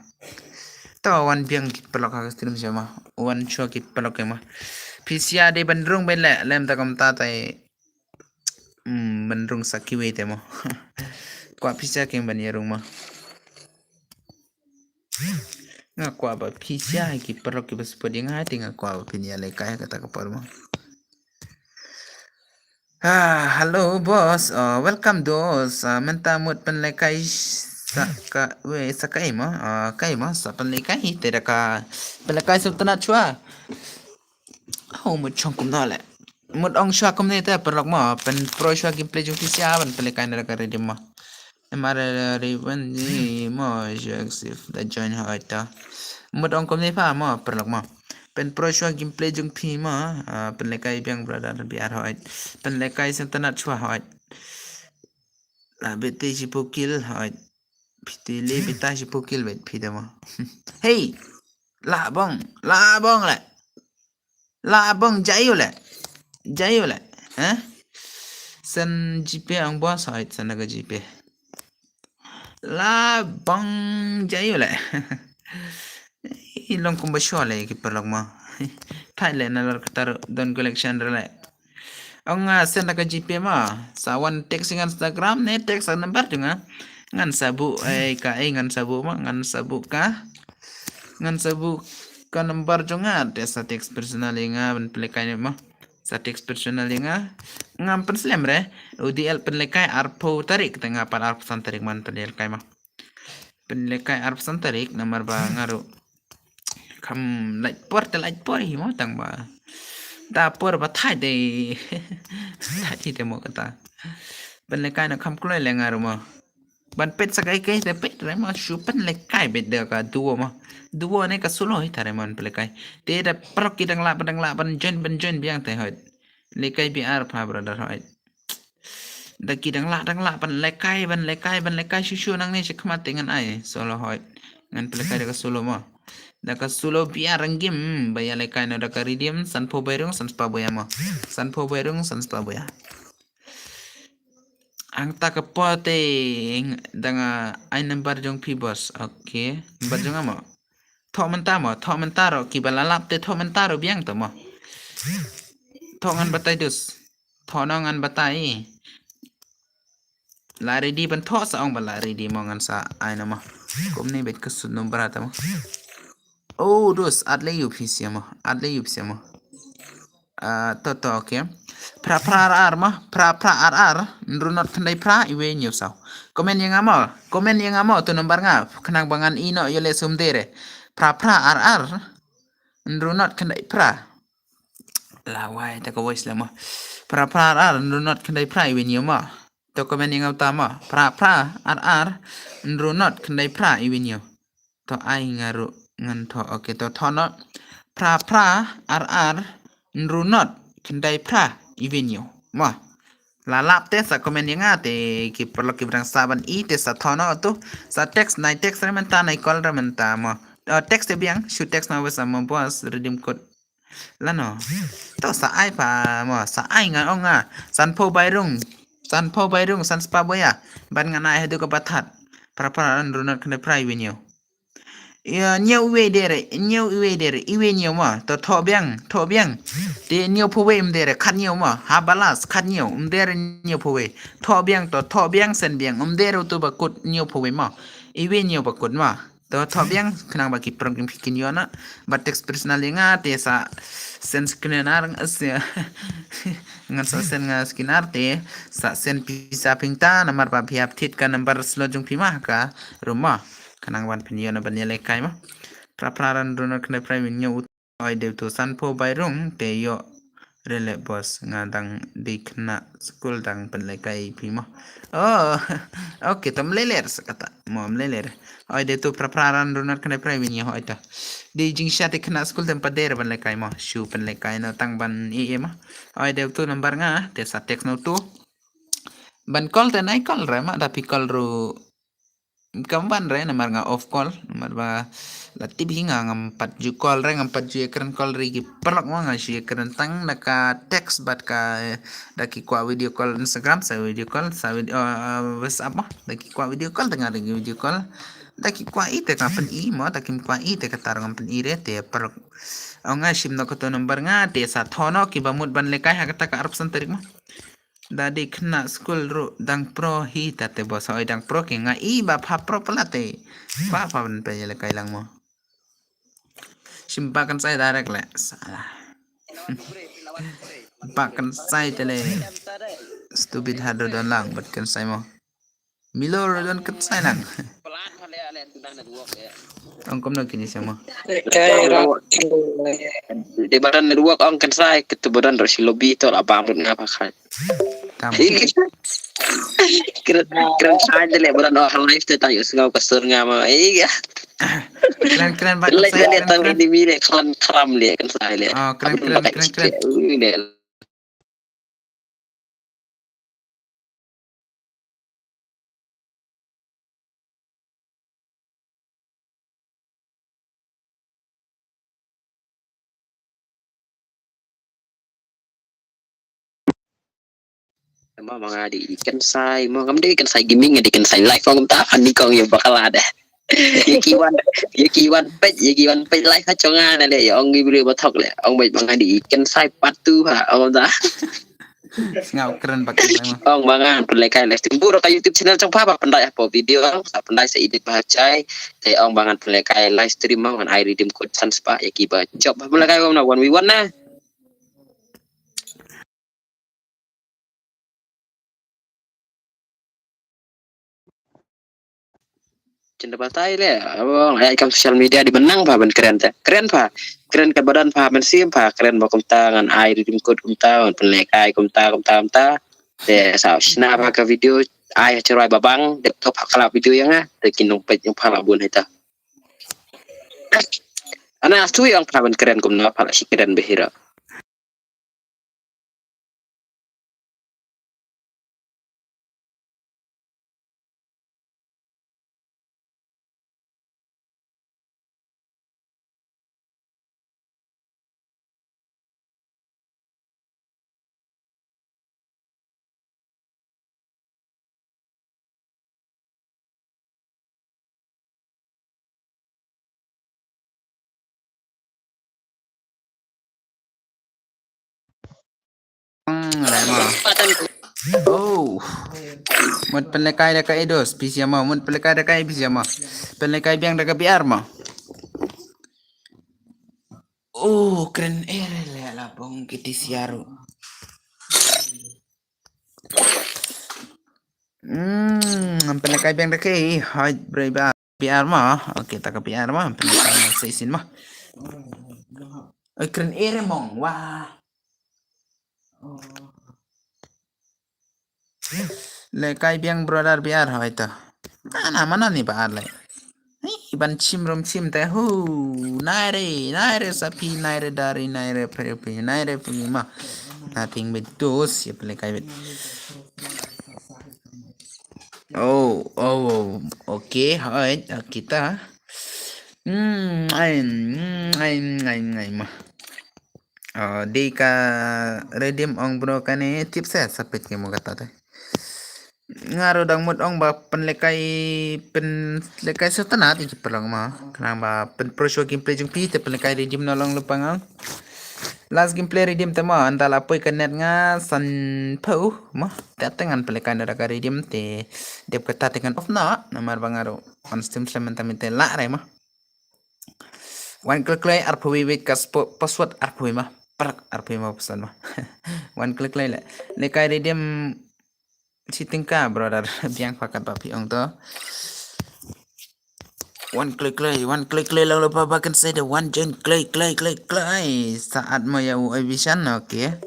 To wan biang ki paralok ha ka stream sha ma. Wan shuwa ki paralok ïa ma. Phi sha dei ban rung beit leh, lem ta kumta tai. Hmm, ban rung sa kiwei te mo. Kwah phi sha kin ban ïa rung ma. Nga kwah ba phi sha ki paralok kiba support ïa nga, te nga kwah ba phin ïa lehkai ha kata ka por mo. Ah, hello boss. Uh, welcome boss. Uh, mynta mut pynlehkai sa ka, wei, sa kaei mo? Uh, kaei mo? Sa pynlehkai te da ka pynlehkai sngewtynnat shuwa. Oh, mut shong kumno leh. Mut ong shuwa kumne te paralok mo, pynpro shuwa gameplay jong phi sha ban pynlehkai na da ka redeem mo. Em ar re wan ni mo, je accept da join ha ta. Mut ong kumne pha mo paralok mo. Pynpro shuwa gameplay jong phi mo, ah, pynlehkai biang brother biar hoi. Pynlehkai sngewtynnat shuwa hoi. La bete shiphew kill hoi. Phi te le beta shiphew kill beit phi da mo. Hey! La bong, la bong leh. La bong, jai u leh. Jai u leh. Eh? Send GPay ang boss, hoi, send ka GPay. La bong, jai u leh. I long kumba shuwa leh ki paralok mo. Thait leh na lor kata ruh don collection re leh. Ong, ah, send ka GPay mo. Sa wan text ïa nga Instagram ne text sa number jong nga. Ngan sa buh, eh, ka, eh, ngan sa buh mo, ngan sa buh ka. Ngan sa buh ka number jong nga, te sa text personal ïa nga ban pynlehkai mo. Sa text personal ïa nga. Ngam pynslem re, u dei pynlehkai arphew tarik, te nga pat arphew san tarik man pynlehkai mo. Pynlehkai arphew san tarik, namar ba nga ruh kham lait por te lait por hi mo tang ba. Da por ba thait dei. Thait hi te mo kata. Pynlehkai na kham kloi leh nga ruh mo. Ban peit sa kaei kaei te peit re mo, shu pynlehkai beit da ka duo mo. Duo ne ka solo hi tare mo pynlehkai. Te da paralok ki dang lah, ban dang lah, ban join, ban join biang te hoi. Lehkai biar pha brother hoi. Da ki dang lah, dang lah, ban lehkai, ban lehkai, ban lehkai shu shu nangne shi khmat te ngan ai. Solo hoi. Ngan pynlehkai da ka solo mo. Da ka solo biar ranggim, ba ïa lehkai na da ka redeem, sanphew bai rung, sanspah boya mo. Sanphew bai rung, sanspah boya. Hangta ka por te dang, ah, ai number jong phi boss. Okay. Number jong nga mo. Thoh mynta mo, thoh mynta ruh kiba la lap te thoh mynta ruh biang to mo. Thoh ngan batai dus. Thoh no ngan batai. La ready ban thoh sa ong ba la ready mo ngan sa ai no mo. Kumne beit ka sut number ta mo. Oh, dus, at le yu phi sia mo, at le yu phi sia mo. Ah, to, to, okay. Phra, phra, ar, ar mo, phra, phra, ar, ar, hynriew not khyndai phra, iwei hynñiew saw. Comment ïa nga mo, comment ïa nga mo, to number nga, khnang ba ngan ïeh noh ïa le sum dei re. Phra, phra, ar, ar, hynriew not khyndai phra. La wai, ta ka voice la mo. Phra, phra, ar, ar, hynriew not khyndai phra, iwei hynñiew mo. To comment ïa nga uta mo. Phra, phra, ar, ar, hynriew not khyndai phra, iwei hynñiew. To ai nga ruh ngan thoh. Okay, to thoh noh. Phra phra ar ar hynriew not khyndai phra iwei hynñiew. Mo. La lap te sa comment ïa nga te ki paralok kiba dang sah ban ïeh te sa thoh noh to. Sa text, nai text re mynta, nai call re mynta mo. Oh, text te biang, shu text noh beit sa mo boss, redeem code. Lano. To sa ai pa mo, sa ai nga ong nga. Sanphew bai rung. Sanphew bai rung, sanspah boya. Ban ngan ai haduh kaba thad. Phra phra ar ar hynriew not khyndai phra iwei hynñiew. Ïa, hynñiew iwei dei re, hynñiew iwei dei re, iwei hynñiew mo. To thoh biang, thoh biang. Te hynñiew phew wei ym dei re, khathynñiew mo. Ha balas, khathynñiew, ym dei re hynñiew phew wei. Thoh biang to, thoh biang, send biang. Ym dei re uto ba kut hynñiew phew wei mo. Iwei hynñiew ba kut mo. To thoh biang, khnang ba ki paralok jong phi kin ïoh na. Ba text personal ïa nga te sa send screener, ngan sa send nga screener te sa send pisa pynta namar ba phi hap thied ka number slot jong phi ma ha ka room mo. Khnang ban phin ïoh na ban ïalehkai mo. Phra phra ar ar hynriew not khyndai phra iwei hynñiew. Oi dei to, sanphew bai rung te ïoh re leh boss, nga dang dei khynnah skul dang pynlehkai ïa phi mo. Oh, okay, to ym lei lei sa kata mo, ym lei lei. Oi dei to, phra phra ar ar hynriew not khyndai phra iwei hynñiew, oi to. Dei jingshisha te khynnah skul te ym pat dei re ban lehkai mo, shu pynlehkai noh tang ban ïeh ïeh mo. Oi dei to number nga te sa text noh to. Ban call te nai call re ma, da phi call ruh kam wan re namar nga off call, namar ba la tip hi nga ngam pat ju call re, ngam pat ju ïakren call re ki paralok mo, nga shu ïakren tang da ka text bad ka, da ki kwah video call Instagram sa video call, sa video, uh, WhatsApp mo, da ki kwah video call te nga da ki video call. Da ki kwah i te ka pyn-i mo, da kim kwah i te kata ruh ngam pyn-i re te per. Ong nga shim noh kato number nga te sa thoh noh kiba mut ban lehkai ha kata ka arphew san tarik mo. Da dei khynnah skul ruh dang pro hi ta te ba sa oi dang pro ki nga i ba pha pro palat te. Pha pha ban pynlehkai lang mo. Shim ba kan sai direct le. Salah. Ba kan sai te le. Stupid hadro don lang bad kan sai mo. Milo don kan sai lang. Ong kom no kini sama. Kai ro. Di badan network ong kan sai, katu badan ro si lobby to la bang rut ngapa khai. Tam. Kren kren sai de le badan orang live te tayo sengau kasur ngama. Iya. Kren kren ba kan sai. Le tang ini mire klan kram le kan sai le. Oh, kren kren kren kren. Mo ma nga dei Kensai, mo ngam dei Kensai gaming, dei Kensai live, mo ngam ta fan ni kong ïa bakla deh. Ïa ki wan, ïa ki wan peit, ïa ki wan peit live ha chonga na le, ïa ong ki briew ba thok le, ong beit ma nga dei Kensai part two ha, ong ta. Sngap kren bak kren mo. Ong ma nga pynlehkai live stream. Buro ka YouTube channel chong pha ba pyndai hapoh video, sa pyndai sa edit ba ha chai. Te ong ba ngan pynlehkai live stream mo ngan ai redeem code san spah ïa ki ba jop. Pynlehkai mo na one v one na. Chin da batai le, abo ai kam social media di benang pha ban kren te. Kren pha, kren ka badan pha ban sim pha, kren ba kumta ngan ai redeem code kumta, ngan pynlehkai kumta, kumta, kumta. Te sa shna pha ka video, ai ha chirwai babang, dep top ha kala video ïa nga, te kin nong peit nong pha la bun hita. Ana tu ïa pha ban kren kumno pha la shi kren behira. Hmm, lai mo. Oh. Mut pynlehkai da ka Eidos, pisa mo. Mut pynlehkai da ka Eidos, pisa mo. Pynlehkai biang da ka B R mo. Oh, kren eh re le la bong kiti siaru. Hmm, pynlehkai biang da ka Eidos, hai brei ba. B R mo. Okay, ta ka B R mo. Pynlehkai mo sa isin mo. Oi, kren eh re mong. Wah. Lehkai biang brother B R hoi to. Ana mana ni ba ar le. Hi ban chim rum chim te hu. Nai re, nai re sapi, nai re dari, nai re peri peri, nai re peri ma. Nothing bit dos ya pele kai bit. Oh, oh, oh. Okay, hoi, kita. Hmm, ai, hmm, ai, ai, ai ma. Oh, dei ka redeem ong bro kane tip sa sapit ke mo kata te. Nga ruh dang mut ong ba pynlehkai pynlehkai sutana ti ki pynlong ma. Khnang ba pyn pro show gameplay jong pi te pynlehkai redeem na long lupang ong. Last gameplay redeem te ma anta la poi ka net nga san pau ma. Te te ngan pynlehkai na da ka redeem te dep kata te ngan off na namar ba nga ruh on stream slem anta mi te la rai ma. Wan klik klik arphew wei wei ka password arphew wei ma. Prak arphew wei ma password ma. Wan klik klik le. Lehkai redeem shi tyngka brother biang pakat ba phi ong to. Wan klik klik, wan klik klik lang lupa ba kan sai da wan join klik klik klik klik. Saat mo ya u ai bisan okay.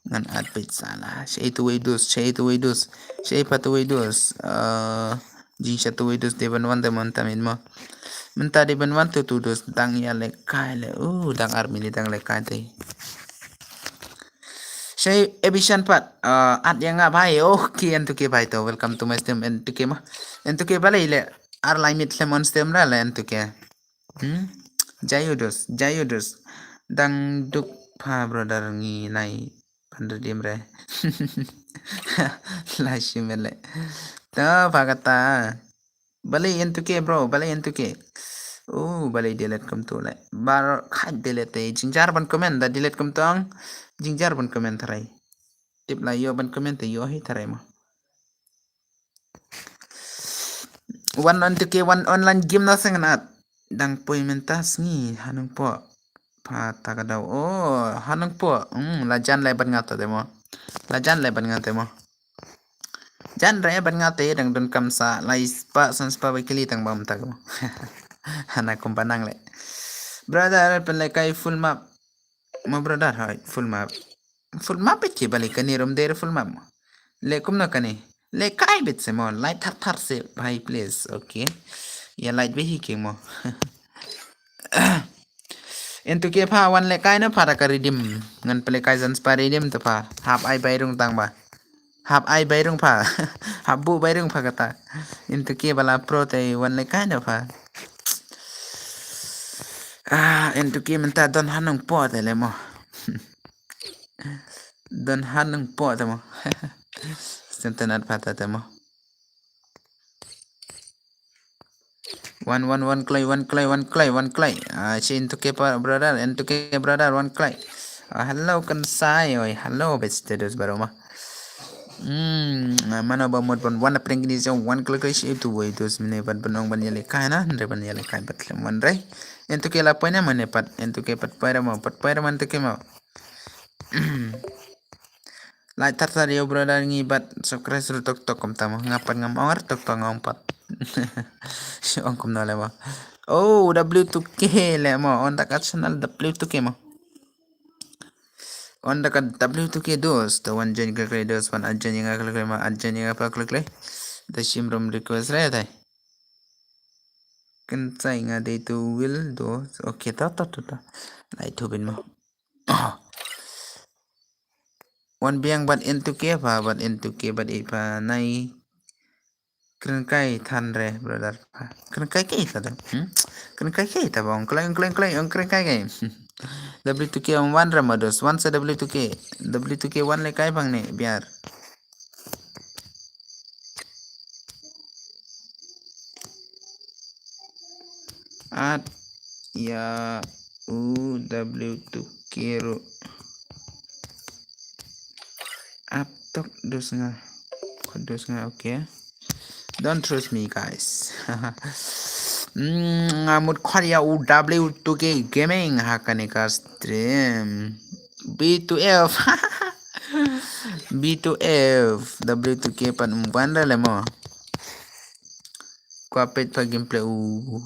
Ngan at page salah. Shei tu wei dus, shei tu wei dus. Shei pa tu wei dus. Eh, jing sha tu wei dus dei ban wan te mon tamit mo. Mynta dei ban wan tu tu dus dang ïa lehkai le. Uh, dang ar minit dang lehkai te. Shei Ebishan pat. Uh, at ïa nga bhai. Okay, en tu ke bhai to. Welcome to my stream en tu ke ma. En tu ke balei le. Ar lai mit le mon stream la le en tu ke. Hmm? Jayudus, Jayudus. Dang duk pa brother ngi nai. Pandra dim re. La shimele. Ta pa kata. Balei N two K bro, balei N two K. Oh, balei delete kumto le. Bar khat delete te. Jingjar ban comment da delete kumto ang. Jingjar ban comment tharai. Tip la ïoh ban comment te ïoh hi tharai mo. Wan N two K, wan online game na seng nat. Dang poi mynta sngi ha Nongpoh. Pha ta ka daw. Oh, ha Nongpoh. Hmm, la jan lai ban nga ta te mo. La jan lai ban nga te mo. Jan re ban nga te dang don kam sa lai spah san spah ba kili tang bam ta ko. Hana kum banang le. Brother, pynlehkai full map. Mo brother, hai full map. Full map ki bali kani rum der full map mo. Le kum no kani. Lehkai bit se mo, light thar thar se bhai please. Okay. Ya light be hi ki mo. N two K pha wan lehkai na pha da ka redeem. Ngan pynlehkai san spah redeem te pha. Hap ai bai rung tang ba. Hap ai bai rung pha. Hap bu bai rung pha kata. N two K bala pro te wan lehkai na pha. Ah, N two K mynta don ha Nongpoh te le mo. Don ha Nongpoh te mo. Sentenat pha ta te mo. Wan, wan, wan kloi, wan kloi, wan kloi, wan kloi. Ah, shi N two K pa brother, N two K brother, wan kloi. Ah, hello kan sai, oi, hello best status baru mah. Hmm, mano ba mut ban wan prank ni jong wan kloi kloi shi tu woi tu semine ban ban ong ban yale kai na, hynre ban yale kai bat lem wan re. N two K la poi na mane pat, N two K pat poi ra mo, pat poi ra mo N two K mo. Like thar thar ïa u brother ngi bad subscribe ruh tok tok kumta mo. Nga pat ngam ong ruh tok tok ngam pat. Shi ong kumno le mo. Oh, W two K le mo. On da ka channel W two K mo. On da ka W two K dos. Da wan join ka kle dos, wan add join nga kle kle mo, add join nga pa kle kle. Da shim rum request re tai. Kan sai nga dei tu will dos. Okay, ta ta ta ta. Lai tu bin mo. Wan biang bad N two K pha, bad N two K bad i pha nai. Kren kai than re brother pha. Kren kai kai ta dong. Hmm? Kren kai kai ta bong. Kleng kleng kleng ong kren kai kai. W two K ong wan ra mados. Wan sa W two K. W two K wan le kai bang ne biar. At ya U W two K ruh. Ap tok dus nga. Kod dus nga, okay. Don't trust me guys. Hmm, nga mut khot ïa U W two K Gaming ha kane ka stream. B two F. B two F W two K pat mban ra le mo. Kwa pet pa gameplay u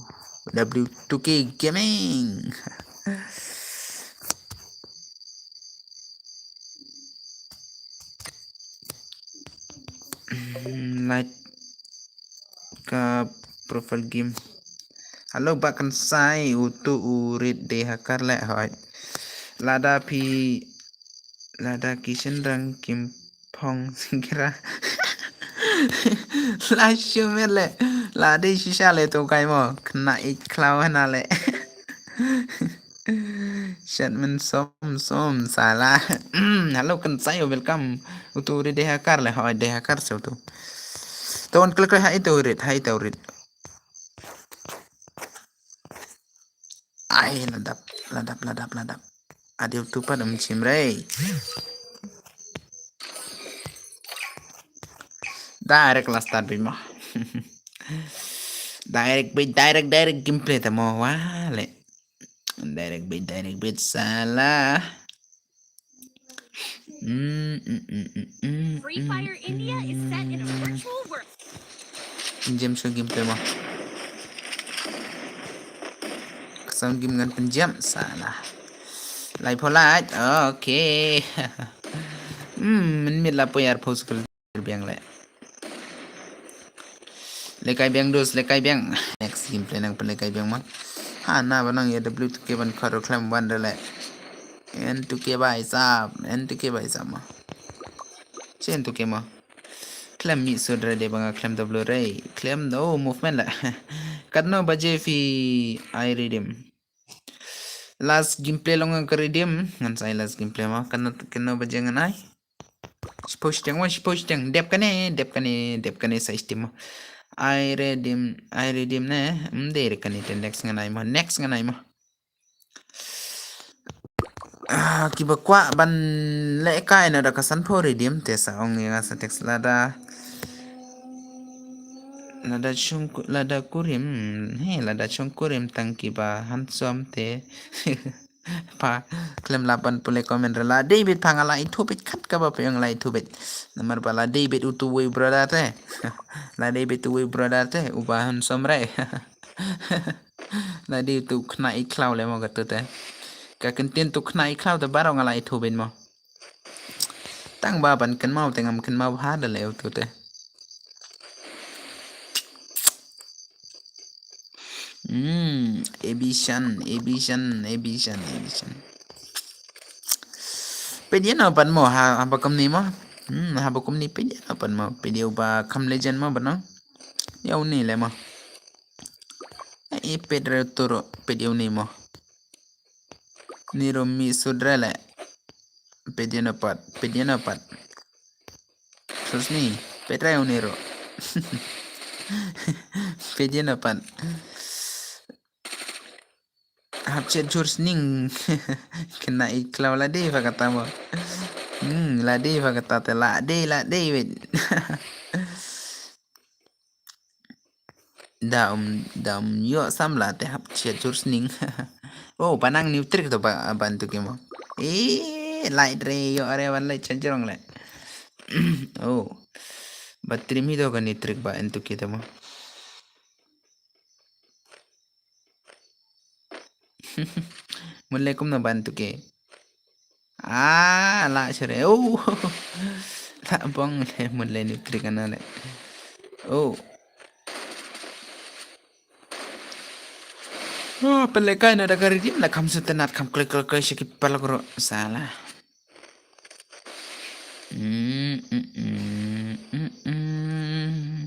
W two K Gaming. Like ka profile game. Hello ba kan sai utu u rit de hakar le hoi. Lada phi lada ki shin rang kim phong singira. La shumet le lada shisha le tu kai mo kna ik klau hana le. Shat men som som sala. Hello kan sai welcome. Utu rit de hakar le hoi de hakar se utu. Ton klik hai tu rit hai tu rit. Ai ladap ladap ladap ladap. Adi utu pa dum chim rei. Direct la start bima. Direct bit direct direct gameplay tamo wale. Direct bit direct bit sala. Mm, mm, mm, mm, mm, Free Fire India is set in a virtual world. Jam show game tema. Sound game ngan penjam salah. Lai polite. Okay. Hmm, min mit la poyar post biang le. Lekai biang dus, lekai biang. Next gameplay nang pynlekai biang ma. Hana ba nang ya W two K ban kharo khlem wan re le. N two K bai sap, N two K bai sap ma. Che N two K ma. Khlem mi sud re de ba nga khlem W re. Khlem no movement le. Katno baje phi ai redeem. Last gameplay long ka redeem ngan sai last gametplay ma kan kan ba jeng ngan ai. Shiphew shiteng wan shiphew shiteng dep kane dep kane dep kane sai shiteng ma. Ai redeem, ai redeem ne. Ym dei re kane te, next ngan ai mo, next ngan ai mo. Ah, kiba kwah ban leh kai na da ka sanphew redeem te sa ong ïa nga sa text lada. Lada shong ku-, lada kurim, he, lada shong kurim tang kiba handsome te. Pa, khlem lah ban pule comment re la David pa nga la ithuh beit khat kaba phi ong la ithuh beit. Namar ba la David utu wei brother te. La David utu wei brother te, uba handsome re. La dei tu khynnah i khlaw le mo katu te. Ka kyntien tu khynnah i khlaw te baroh nga la ithuh beit mo. Tang ba ban kynmaw te ngam kynmaw bha da le utu te. Hmm, Ebishan, Ebishan, Ebishan, Ebishan. Peit ïa no pat mo ha, haba kumne mo. Hmm, haba kumne peit ïa no pat mo. Peit ïa uba kham legend mo ba no. Ïa une le mo. Eh, peit re turo, peit ïa une mo. Ni ro mi sudra le. Peit ïa no pat, peit ïa no pat. Sus ni, peit re une ro. Peit ïa no pat. Hap chet jur sning. Khynnah i khlaw la dei ba kata mo. Hmm, la dei ba kata te la dei, la dei wait. Da um, da um ïoh samla te hap chet jur sning. Oh, ba nang new trick to ba, ban tu ki mo. Eh, light re ïoh re ban light chet jur ong le. Oh. Ba trim hi to ka new trick ba en tu ki te mo. Mun le kumno ban tu ke. Ah, la shere. Oh. La bong le mun le new trick ana le. Oh. Oh, pele kai na da ka redeem la kham sutnat kham klik klik klik shiki palak ro. Sala. Mm, mm, mm, mm, mm.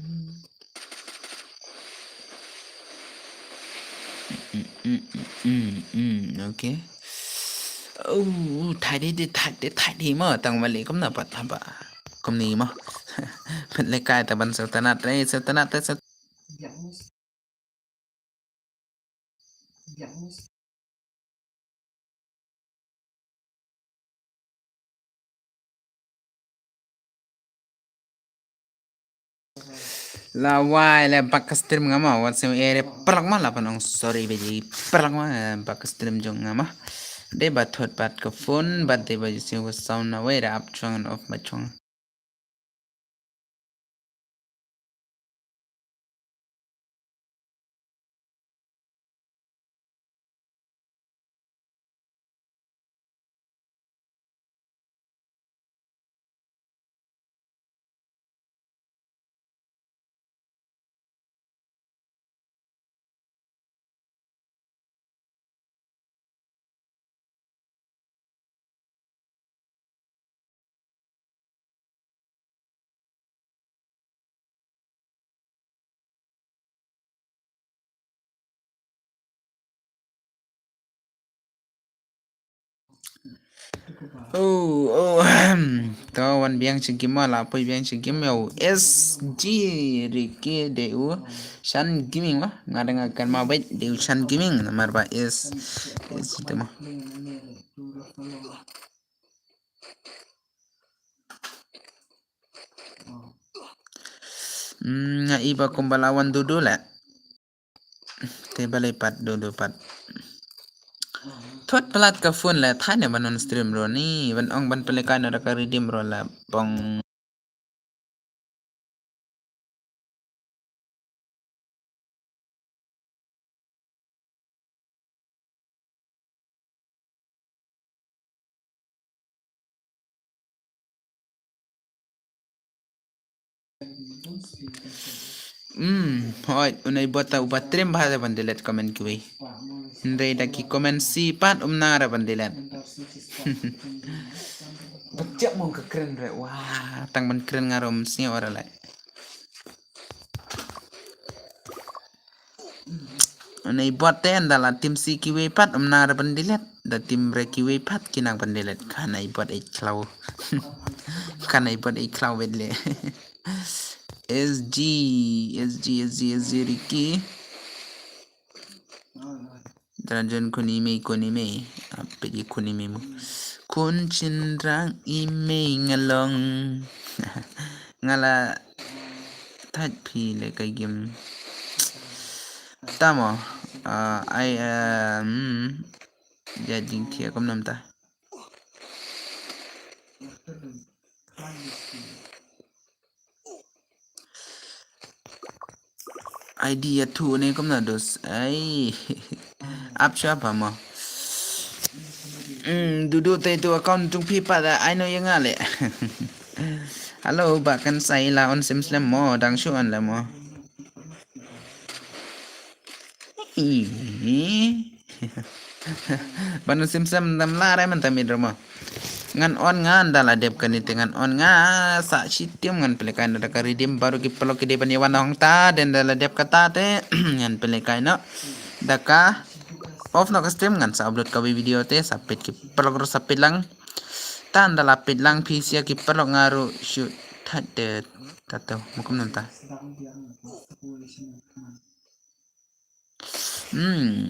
Mm, mm, mm, mm, mm, okay. Oh, thai di, di, thai di, thai di mo, tang bali kumna pat haba. Kumni mo. Pele kai ta ban sutnat re, sutnat re, sut- La wai le bak ka stream nga ma, wat sem ere perlak ma la pan ong sorry beji perlak ma, eh, bak ka stream jong nga ma. De ba thot pat ka phone, ba de ba jisi ko sound na wai ra ap chuang and off ba chuang. Oh, oh, ahem. To wan biang shi game la poi biang shi game yo. S G Ricky de u Shan Gaming wa. Nga dang akan ma wait de u Shan Gaming namar ba S S G de ma. Hmm, nga i ba kumba la wan dudu la. Te balei pat dudu pat. Thot palat ka phone la thane ban on stream ro ni ban ong ban pele kai na da ka redeem ro la pong. Hmm, hoi, unai bota uba trim bha ban delete comment kiwi. Hynrei da ki comment si pat um nang ra ban delete. Bachak mong ka kren re. Wah, tang ban kren nga rom sini ora lai. Nei bot te ynda la tim si kiwei pat um nang ra ban delete. Da tim re kiwei pat ki nang ban delete. Ka nei bot ei khlaw. Ka nei bot ei khlaw wet le. S G, S G, S G, S G Ricky. Dragon Kunimi, Kunimi. Apa di Kunimi mo? Kun Chinrang Imi ngalong. Ngala thait phi le kai game. Tamo. Uh, I um. Ya jing thia kom nam ta. I D ya thu ne kumno dos. Ai. Ap sha pa mo. Hmm, dudu te tu account tung phi pa da ai no yang ale. Hello, ba kan sai la on sim slem mo, dang shu on la mo. Ih. Ban sim sem dam la re man tamit rama. Ngan on ngan da la dep kani te ngan on nga sa shitim ngan pelekai na da ka redeem baru ki pelok ki de ban yawan hong ta den da la dep kata te ngan pelekai no. Da ka off no ka stream ngan sa upload ka video te sa pet ki pelok ro sa pet lang. Tan da la pet lang phi sia ki pelok nga ru shoot thait te tato mukum nanta. Hmm.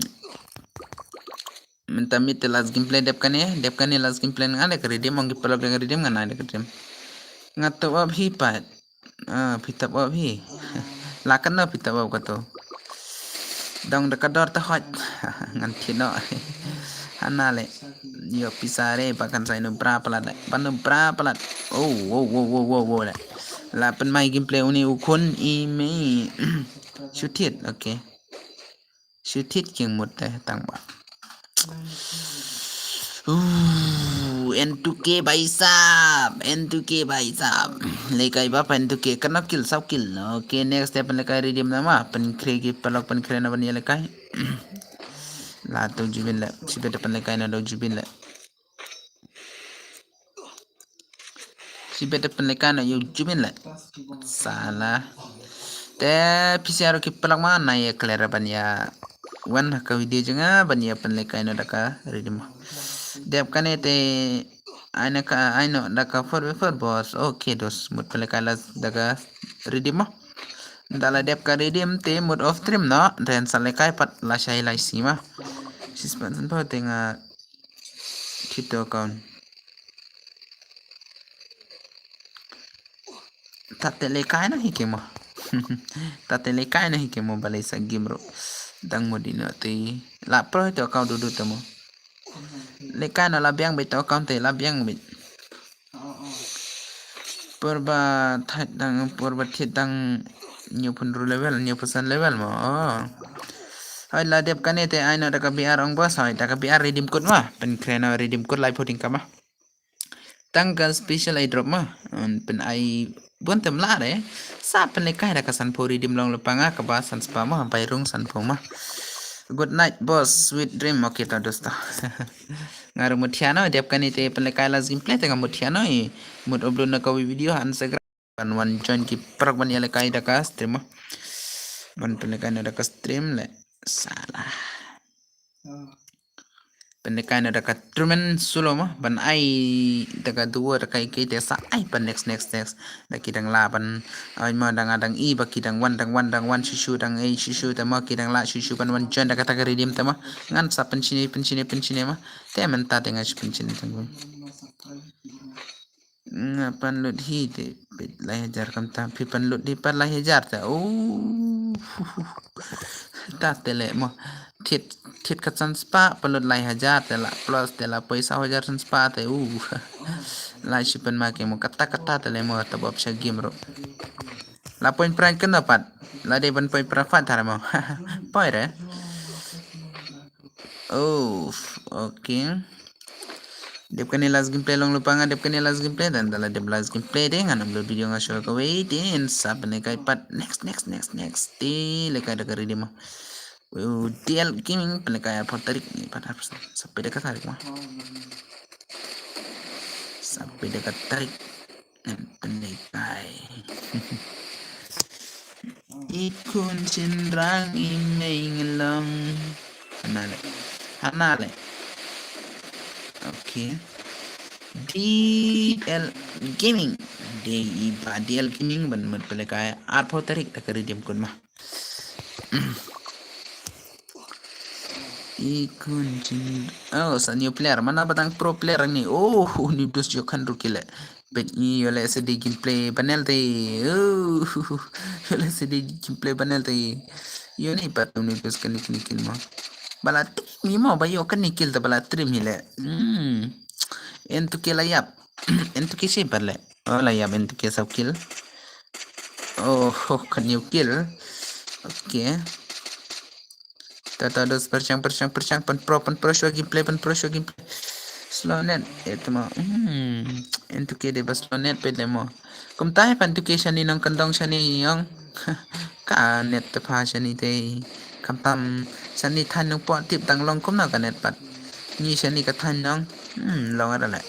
Mynta mit te last gameplay dep kane, dep kane last gameplay nga dek redeem, ong ki pelok dek redeem, nga na dek redeem. Nga top up hi pat. Ah, phi top up hi. Lakan no phi top up kato. Dong deka dor ta hot. Ngan thino. Hana le. Yo pisa re, bakan sa ino bra palat le. Pano bra palat. Oh, wow, wow, wow, wow, wow le. La pen mai gameplay uni ukun i me. Shoot it, okay. Shutit king mut te tang ba. Uh, N two K bhai sahab, N two K bhai sahab. Lekai ba pa N two K kana kill sau kill. Okay, next step lekai redeem nama. Pen kre ki pelok pen kre na ban lekai. La tu jubin le. Sibet pen lekai na do jubin le. Sibet pen lekai na yo jubin le. Sala. Te pisiaro ki pelak ma na ye clear ban ya. Wan ka video jenga ban ya pen lekai na daka redeem. Dep kane te aina ka aino daka four by four boss. Okay dos mut pen lekai la daka redeem ma. Dala dep ka redeem te mut off stream no. Den sa lekai pat la shai lai sima. Sispan san pa te nga Thito account. Tate lekai na hi kemo. Tate lekai na hi kemo balai sa game ro. Dang mo dino te. La pro hito account dudu temo. Lekai na la biang bit account te la biang bit. Purba thait dang purba thit dang nyu pun ru level nyu pun san level mo. Oh. Hoi la dep kane te aino daka B R ong bos hoi daka B R redeem code ma. Pen kreno redeem code lai photing kama. Tang ka special airdrop ma. Pen ai bun tem la re. Sa pen lekai daka san pho redeem long lepanga kaba san spa ma bai rung san pho ma. Good night boss, sweet dream. Okay ta dosta. Nga ru muthiano dep kane te pen lekai last gameplay te nga muthiano i mut upload na kawi video han segra. Ban wan join ki prok ban ya lekai daka stream ma. Ban pen lekai na daka stream le. Sala. Pen lekai na daka trumen solo ma ban ai daka duo daka ike te sa ai ban next next next. Daki dang la ban ai ma dang adang i baki dang wan dang wan dang wan shishu dang ai shishu te ma ki dang la shishu ban wan join daka taka redeem te ma. Ngan sa pen sini pen sini pen sini ma. Te menta te ngan shu pen sini tang. Nga pan lut hi te pit lai hajar kam ta phi pan lut hi pan lai hajar ta. Oh. Ta te le mo. Thit thit kat san spa pan lut lai hajar te la plus te la poi sa hajar san spa te. Uh. Lai shi pan ma ke mo kata kata te le mo ta bop sha game ro. La point pran kan dapat. La de ban point pran fat thar mo. Poi re. Oh, okay. Dep kane last gameplay long lupa nga dep kane last gameplay dan dala dep last gameplay de ngan upload video nga show ka wei de in sa pen lekai pat next next next next de lekai daka redeem ma. Weu D L Gaming pen lekai arphew tarik ni pat arphew sa pen daka tarik ma. Sa pen daka tarik. Pen lekai. Ikun chin rang i mei ngelong. Hana le. Hana le. Okay. D L Gaming. Dei i Bah D L Gaming ban mut pynlehkai arphew tarik da ka redeem code mo. I kun jin. Oh, sa new player. Mana ba dang pro player ni. Oh, ni dus jo kan rukile. Bet ni yo le sedi gameplay panel te. Oh, yo le sedi gameplay panel te. Yo ni pat ni dus kan ni kill mo. Bala trim mo ba yo kan ni kill ta bala trim hile. Hmm. Entu ke la yap. Entu ke si bale. Oh, la yap entu ke saw kill. Oh, oh, kan new kill. Okay. Tata dos perchang perchang perchang pan pro pan pro shwa gameplay pan pro shwa gameplay. Slow net itu mo. Hmm. Entu ke de ba slow net pede mo. Kumta he pan tu ke shani nong kandong shani yong. Ka net te pha shani te. Kamtam shani than nong po tip tang long kum na ka net pat. Ni shani ka than nong. Hmm, long ada le.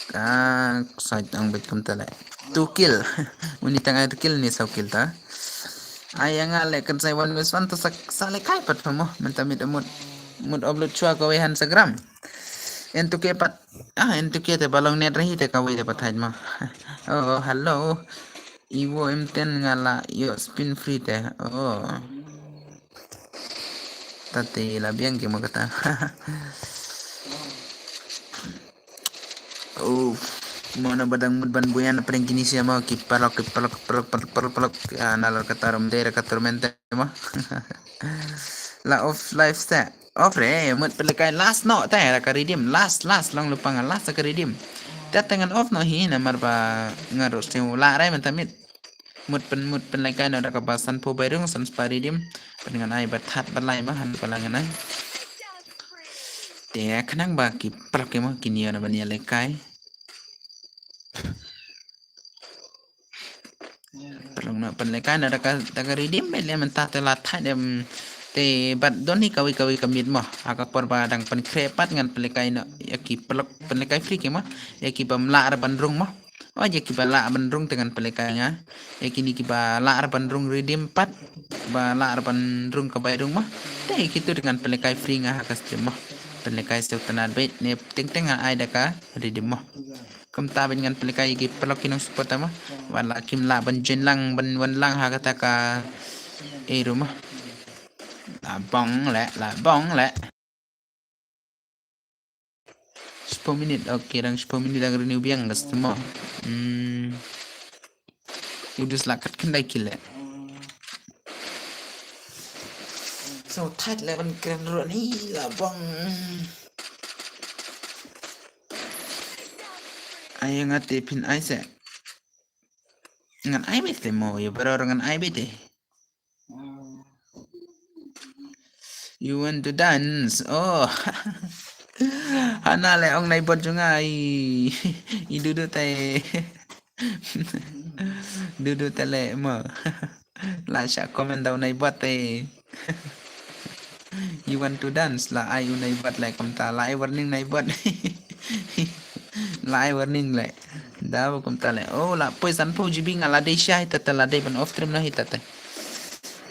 Ka sait ang bet kumta le. Two kill. Uni tang ai kill ni saw kill ta. Ai anga le kan sai one versus one ta sa, sa le kai pat mo. Menta mit amut. Mut upload chwa ka wei han sagram. Entu ke pat. Ah, entu ke te balong net rahi te ka wei te pat haj mo. Oh, hello. Iwo M ten nga la yo spin free te. Oh. Tati la biang ke mo kata. Oh, mo na badang mut ban buyan prank kini siya mo ki parok ki parok parok parok parok parok. Ah, nalar kata rum dera kata rum ente mo. La off live sa. Off re, mut pelekai last no, te ra ka redeem, last, last, long lupang last ka redeem. Te tengan off no hi, namar ba ngarus te la re mentamit. Mut pen, mut pelekai no da ka ba san po bairung, san spa redeem. Pen ngan ai ba that ba lai ma, han ba la ngan ai. Te khnang ba ki plak ki ma, ki nio na ba nia lekai. Pelong na pen lekai na da ka, da ka redeem, be le menta te la thai dem, te bat don hi kawi kawi kamit mo. Aka por ba dang pen kre pat ngan pelekai na, ya ki pelok, pelekai free ki mo. Ya ki bam la ra ban rung mo. Oh, ya ki ba la ban rung te ngan pelekai nga. Ya ki ni ki ba la ra ban rung redeem pat. Ba la ra ban rung ka bai rung mo. Te ki tu dengan pelekai free nga ha ka stream mo. Pelekai sew tenat bait ne teng teng ai da ka redeem mo. Kumta ban ngan pelekai ki pelok ki nong support mo. Wan la kim la ban jin lang ban wan lang ha kata ka. Eh, rumah. La bong le, la bong le. Sepuluh minit, okay, dang sepuluh minit dang renew biang ka semua. Hmm. Udah selakat kendai kile. So tight le ban kren ruh ni la bong. Ai ngate phin ai se. Ngan ai bete mo, ya baru ngan ai bete. You want to dance? Oh. Hana le ong nai bot jong ai. I dudu tai. Dudu tale mo. La sha comment dau nai bot te. You want to dance la ai u nai bot le kumta la ai warning nai bot. La ai warning le. Da ba kumta le. Oh la poi san po G B nga la dei sha hi tata la dei ban off stream na hi tata.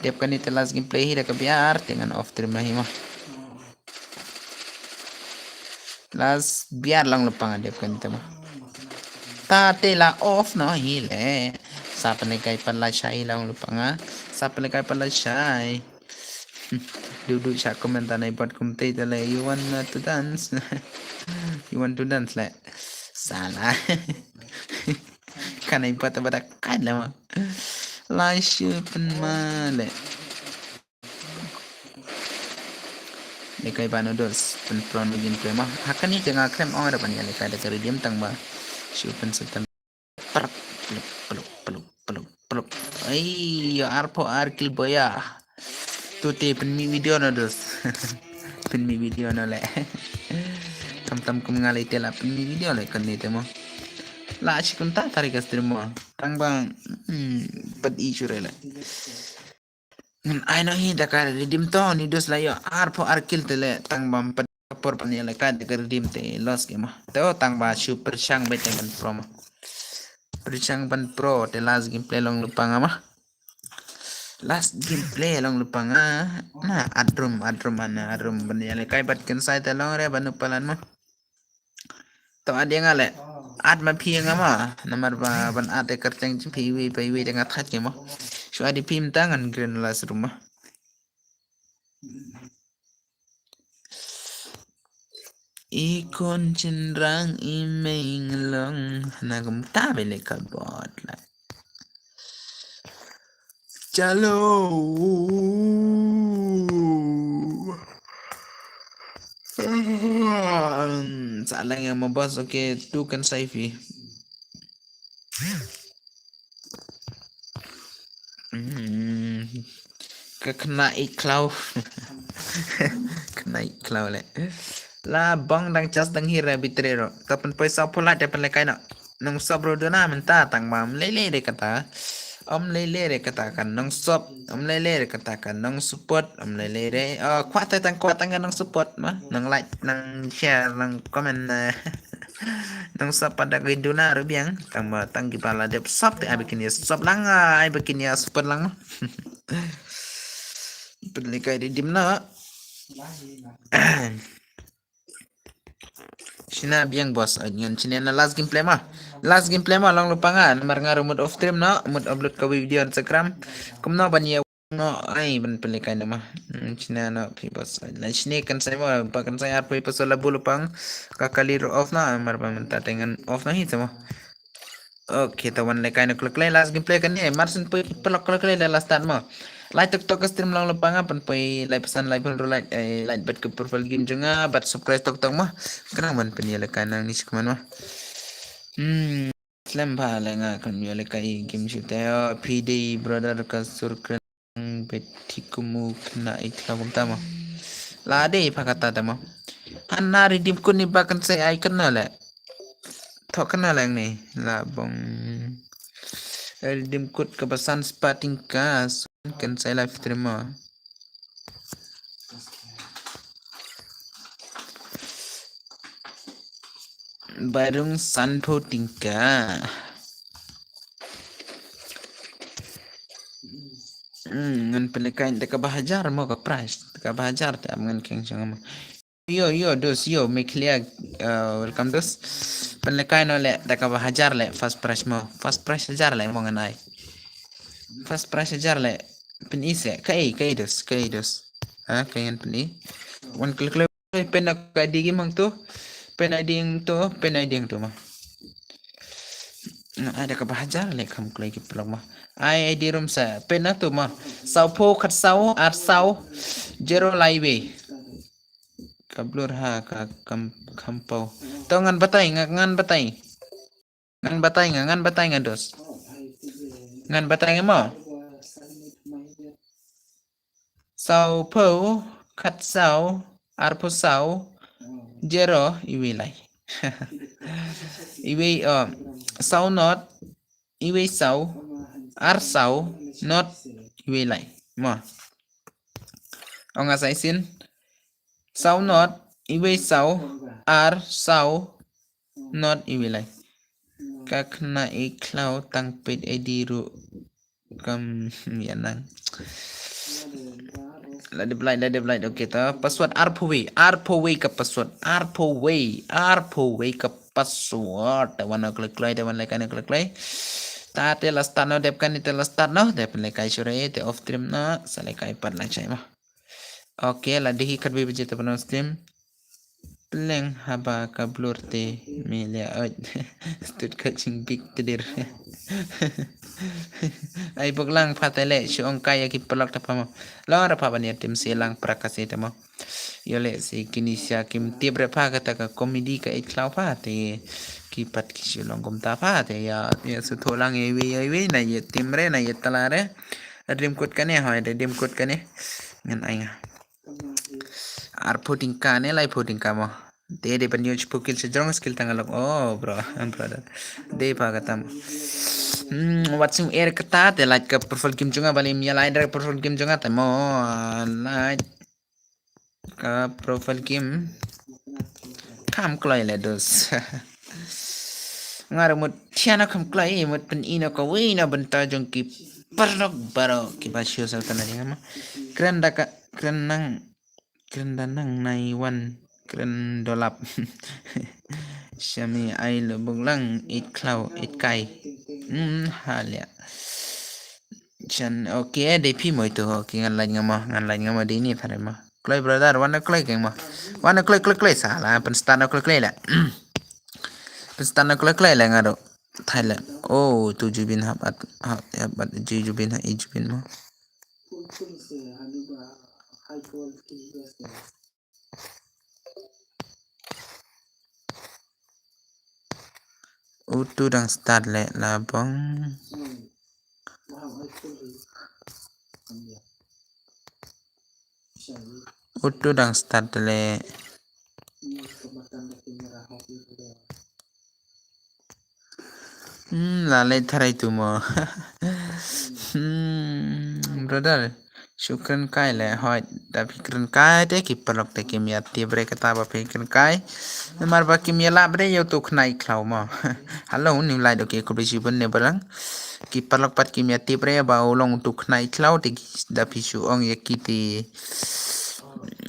Dep kani te last gameplay hi da ka biar te ngan off stream na hi ma. Last biar long lepang adep kan tema. Tate la off no hi le. Sa pene kai pan la shai long lepang a. Sa pene kai pan la shai. Dudu sha komentar nai buat kumte te le you want to dance. You want to dance le. Salah. Kan nai buat pada kan le ma. La shu pen ma le. Lekai ba noodles pen prawn begin pre ma. Hakani te nga krem ong da ban ya lekai da ka redeem tang ba. Shu pen setan. Pluk pluk pluk pluk pluk pluk. Ai yo arpo arkil boya. Tu te pen mi video noodles. Pen mi video no le. Kam tam kum ngalai te la pen mi video le kan ni te mo. La shi kun ta tari ka stream mo. Tang bang. Hmm, pad i shure le. Ngan ai no hi da ka redeem to ni dos la yo arpo arkil te le tang bam pad por pan ya le ka da ka redeem te los ke ma. To tang ba shu pershang be te kan pro ma. Pershang ban pro te last gameplay long lupang ma. Last gameplay long lupang na adrum adrum ana adrum ban ya le kai bat kan sai te long re ban upalan ma. To add ïa nga leh. Add ma phi ïa nga ma. Namar ba ban add ïa ka kyrteng jong phi iwei pa iwei te nga thait ïa mo. Shu add ïa phi mynta ngan green last room ma. I khun shynrang i mei ngi long na kumta ba leh ka bot la. Chalo. Sa lang ïa ma boss, okay, tu kan sai phi. Hmm. Ka khynnah i khlaw. Khynnah i khlaw leh. La bong dang charge dang hi re battery ruh. Ta pynpoi saw phew lait da pynlehkai noh. Nong sop ruh duna mynta tang ba ym lei lei re kata. Ym lei lei re kata kan nong sop. Ym lei lei re kata kan nong support. Ym lei lei re. Oh, kwah te tang kwah tang kan nong support ma. Nong like, nong share, nong comment. Nong sop pat da ki duna ruh biang. Tang ba tang kiba la dep sop te ai ba kin ïa sop lang, ai ba kin ïa support lang ma. Pynlehkai ri dim na. Shina biang boss, ai ngan shina na last gameplay ma. Last gameplay ma long lypa nga, namar nga ruh mut off stream na, mut upload ka video Instagram. Kumno ban ïa no ai ban pynlehkai na ma. Hmm, shina na phi boss. Ai la shine kan sai ma, ba kan sai ar phi boss la bulu pang. Ka kali ruh off na, namar ba mynta te ngan off na hi sama. Okay, ta wan lehkai na klek klek last gameplay kane. Mar syn poi paralok klek klek da la start mo. Like tok tok ka stream long lypa nga pynpoi like phew san like phew like, eh, like bad ka profile game jong nga bad subscribe tok tok mo. Khnang ban pynïalehkai nangne shi kmen mo. Hmm, slem ba la nga kan ïalehkai game shi te, oh, P D brother ka sur kren. Beti kumu khynnah i khlaw kumta mo. La dei pha kata ta mo. Hana redeem code ni ba kan sai ai khynnah leh. Thok khynnah leh ni la bong. Redeem code ka ba san spah tyngka kan sai live stream mo. Barung san phew tyngka. Hmm, ngan pynlehkai da kaba hajar mo ka price. Da kaba hajar te ap ngan kheng shong mo. Yo, yo, dos, yo, Meghalaya, uh, welcome dos. Pynlehkai no leh da kaba hajar leh first prize mo. First prize hajar leh mo ngan ai. First prize hajar leh pyn-i se. Kaei, kaei dos, kaei dos. Ha, kaei ngan pyn-i. Wan klik klik. Pyn na ka ding mang tu. Pyn na ding tu, pyn na ding tu ma. Ai da kaba hajar leh kham kloi ki paralok ma. Ai ai di rum sa pyn na tu ma. Saw phew khat saw ar saw zero lai wei. Ka blur ha ka kam kham pau. To ngan batai nga ngan batai. Ngan batai nga, ngan batai nga dos. Ngan batai nga mo. Saw phew khat saw ar phew saw zero iwei lai. Iwei, uh, saw not iwei saw ar saw not iwei lai. Mo. Ong asai sin. Saw not iwei saw ar saw not iwei lai. Ka khynnah i khlaw tang peit I D ruh kam ïa nang. La dep lai, la dep lai, okay ta. Password ar phew wei, ar phew wei ka password, ar phew wei, ar phew wei ka password. Te wan na klik klik, te wan lehkai na klik klik. Ta te la start no dep kan te la start no, te pynlehkai shuh re, te off stream no, sa lehkai pat la chai mo. Okay, la dei hi khatwei baje te pynlong stream. Pleng haba ka blur te me leh ot. Stut ka jingbit te dir. Ai bok lang pha te leh shu ong kai ïa ki paralok te pha mo. Long ra pha ban ïa tim se lang pra ka se te mo. Ïa leh se kini sia kim tip re pha kata ka comedy ka i khlaw pha te ki pat ki shu long kumta pha te ïa ïa shu thoh lang ïa iwei ïa iwei na ïa tim re na ïa tala re. Redeem code kane hoi, redeem code kane. Ngan ai nga. Ar phew tyngka ne lai phew tyngka mo. Te dei ban ïoh shiphew kill sha jrong skill tang lok. Oh bro, brother. Dei pha kata mo. Hmm, wat sum er kata te like ka profile game jong nga ba leh ym ïa like da profile game jong nga te mo. Like ka profile game. Kham kloi leh dos. Nga ruh mut thiah na kham kloi mut pyn-i na kawei na bynta jong ki paralok baroh kiba shu sa tana jong nga ma. Kren da ka kren nang kren da nang nai wan kren dolap. Shami ai lu buk lang it khlaw it kai. Hmm, halia. Chan, okay, dei phi moi tu. Okay, ngan lain ngam, ngan lain ngam dei ni thare ma. Kloi brother, wan kloi keng ma. Wan kloi kloi kloi sala, pen start kloi kloi la. Pen start kloi kloi la ngaro. Thailand. Oh, tu jubin hap at, hap, hap at, ju jubin ha, i jubin ma. Utu dang start le labong. Utu dang start le. Hmm, la le tharai tu mo. Hmm, brother. Shu kren kai le hoi, da phi kren kai te ki paralok te kim ïa tip re kata ba phi kren kai. Namar ba kim ïa lap re ïa utu khnai khlaw mo. Hello, new light, okay, khublei shibun ne barang. Ki paralok pat kim ïa tip re ba u long utu khnai khlaw te ki, da phi shu ong ïa ki te,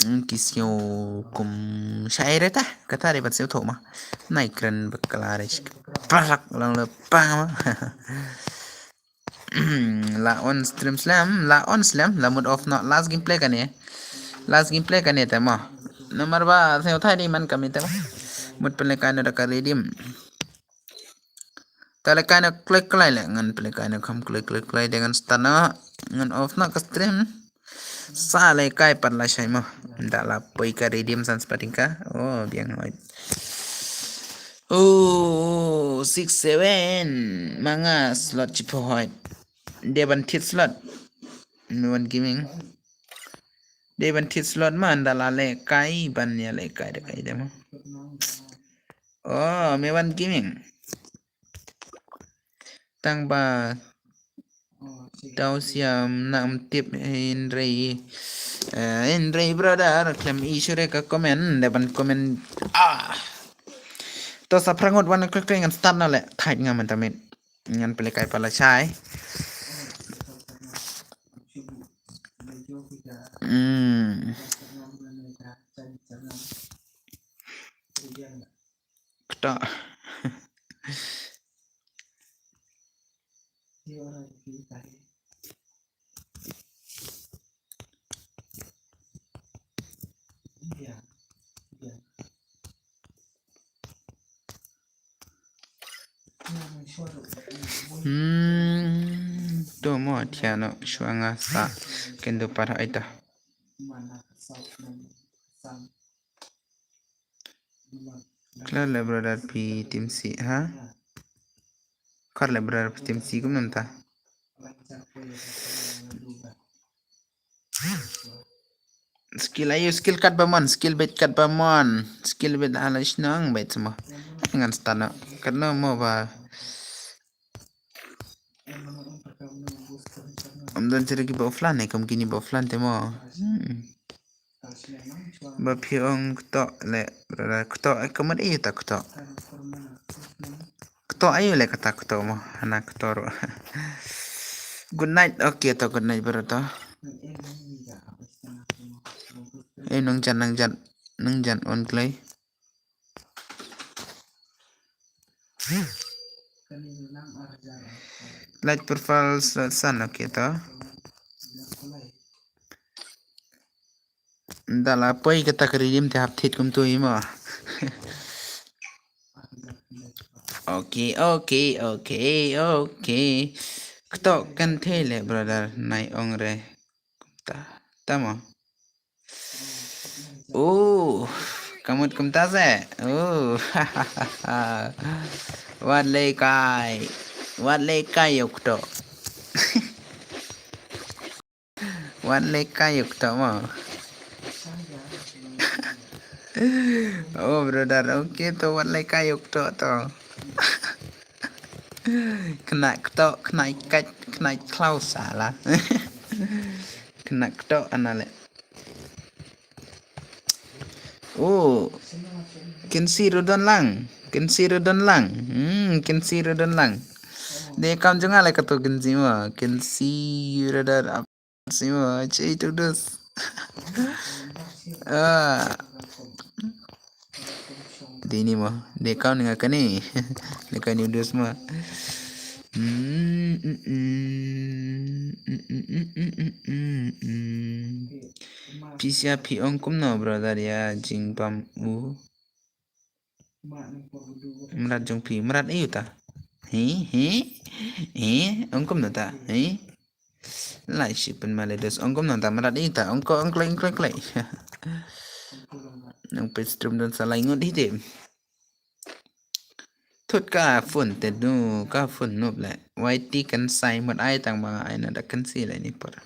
mm, ki siew kum shai re ta, kata re ban siew tho ma. Nai kren bakla re shi paralok long le pang ma. La on stream slem, la on slem, la mut off noh, last gameplay kane. Last gameplay kane te mo. Namar ba sngewthai dei man kami te mo. Mut pynlehkai noh da ka redeem. Te lehkai noh kloi kloi le, ngan pynlehkai noh kham kloi kloi kloi de ngan start noh, ngan off noh ka stream. Sa lehkai pat lashai mo. Da la poi ka redeem san spot ïa ka. Oh, biang hoi. Oh, six seven. Ma nga slot shiphew hoi. Dei ban thied slot. Me wan gaming. Dei ban thied slot ma, ynda la lehkai ban ïa lehkai da kai de ma. Oh, me wan gaming. Tang ba tau siam na em tip hynrei. Eh, hynrei brother, klem i shu re ka comment, dei ban comment. Ah. To sa phra ngut wan klik klik ngan start noh le. Thait nga mynta mit. Ngan pynlehkai pat lashai. Hmm. Kata. Hmm, to mo thiah noh shuwa nga sa kynduh pat ha ita. Klar le brother phi tim si ha. Klar le brother phi tim si kum namta. Skill ayu, skill kat ba mon, skill beit kat ba mon, skill beit hala shnong beit semua. Ngan start noh. Katno mo ba. Am don chiri ki ba offline ne, kam kini ba offline te mo. Hmm. Ba phi ong kto le, brother, kto, eh, kamat ayu ta kto. Kto ayu le kata kto mo, hana kto ro. Good night, okay to, good night, brother. Eh, nang jan, nang jan, nang jan on klei. Light profile sun, okay to. Ynda la poi kata ka redeem te hap thied kumto hi mo. Okay, okay, okay, okay. Kto kan thei le brother nai ong re. Kumta, ta mo. Oh, kamut kumta se. Oh. Wat le kai. Wat le kai ïa u kto. Wat le kai ïa u kto mo. Oh, brother, okay to wat le kai ïa u kto to. Kena kto, kena ikat, kena iklaw sala. Kena kto ana le. Oh, Kinsi Rudon Lang. Kinsi Rudon Lang. Hmm, Kinsi Rudon Lang. Dei kam jong nga le kato Kinsi mo. Kinsi Rudon Lang. Si mo, che itu dus. Ah. Ini mo, de kau ni nga kane. De kau ni u dus mo. Pisa phi ong kumno brother ïa jingbam u mrad jong phi, mrad aïu ta? Hi hi hi, ong kumno ta? Hi. Lai shi pynmale dos, ong kumno ta, mrad aïu ta? Ong ko, ong kloi, ong kloi, kloi. Nang peit stream don sa lai ngut hi te. Thut ka phone te du, ka phone nop le. Y T kan sai mut ai tang ba ai na da kan si le ni por.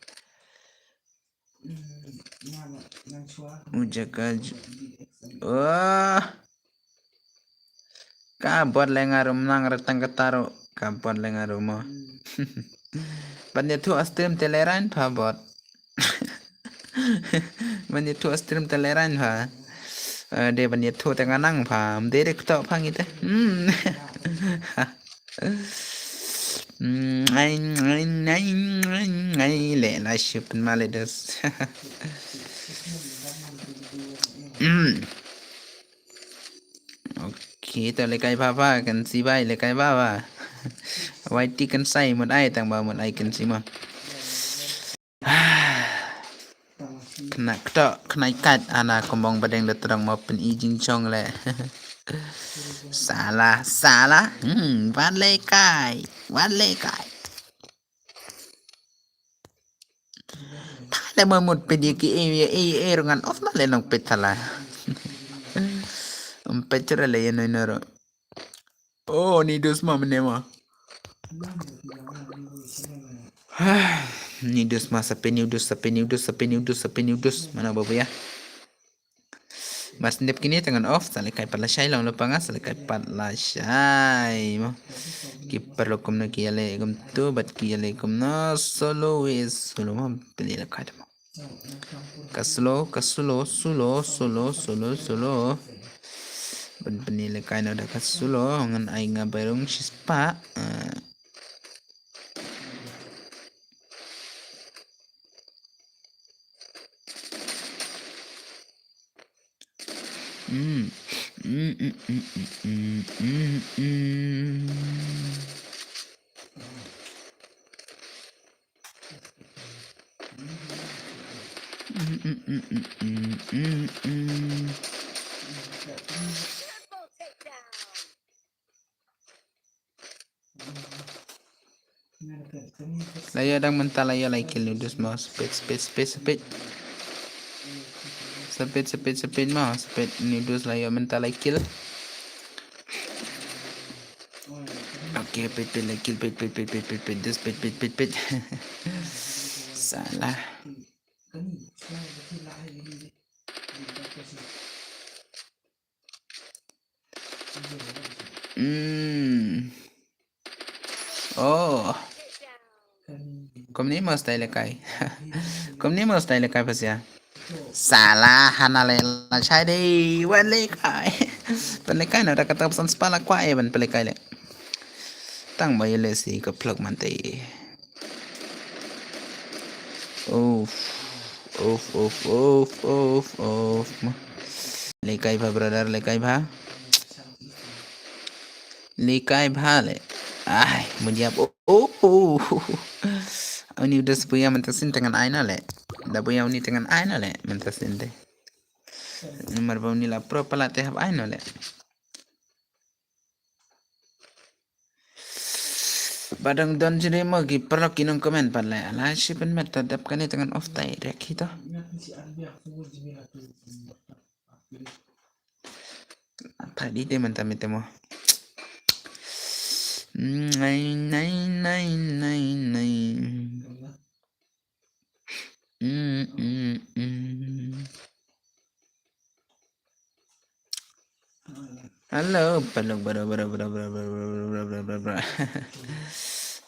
U jaka ju-, oh. Ka bot le nga rum nang ratang ka taro. Ka bot le nga rum mo. Ban ïathuh ha stream te le rain pha bot. Ban ïathuh ha stream te le rain pha. Eh, de ban ïathuh te nga nang pha. Mde de kto pha ngi te. Hmm. Hmm, ngai, ngai, ngai, ngai, ngai, le, la shi pynmale dos. Hmm. Okay, to le kai pha pha, kan si bai le kai pha pha. Y T kan sai mut ai tang ba mut ai kan si ma. Kna kto, kna ikat, ana kumbong badeng da trong mo pyn i jingjong le. Salah, salah. Hmm, wat le kai, wat le kai. Tha le mo mut pyn ïa ki e, e, e, rungan of ma le nong pet thala. Um pet chura le ïa noi noro. Oh, ni dus ma mene ma. Ni dus ma sape ni dus, sape ni dus, sape ni dus, sape ni dus. Mana babu ya. Mar sendep kini tangan off, sa le kai pat la shai long lo panga, sa le kai pat la shai mo. Ki perlu kumno ki ale kumtu, bat ki ale kumno, solo is solo mo, pili la kai mo. Ka slow, ka slow, slow, slow, slow, slow. Ban pynïalehkai noh da ka slow, ngan ai nga bairong shispah. Ah. Mm. Mm, mm, mm. La ïoh dang mynta la ïoh lai kill ni dus mo, speed, speed, speed, speed. Speed, speed, speed mo, speed ni dus la ïoh mynta lai kill. Okay, pit, pit, like, kill, pit, pit, pit, pit, pit, pit, just pit, pit, pit, pit. Salah. Hmm. Oh. Kumne mo style kai. Kumne mo style kai pasia. Salah, hana le la chai de, wan le kai. Pan le kai na da kata pasan spala kwa e ban pele kai le. Tang ba yele si ka plug man te. Of. Of, of, of, of, of. Le kai bha, brother, le kai bha. Le kai bha le. Ai, mudiap. Oh, oh, oh. Uni udah sebuya mentasin dengan aina le. Dah buya uni dengan aina le mentasin deh. Nomor ba uni la pro pala te hab aina le. Badang don jere mo ki perlu ki nong komen pat le. Ala shi pen met ta dap kane dengan off tai rek hito. Tadi dia mentah minta mo. Nai, nai, nai, nai, nai. Mm, mm, mm. Hello, peluk bro, bro, bro.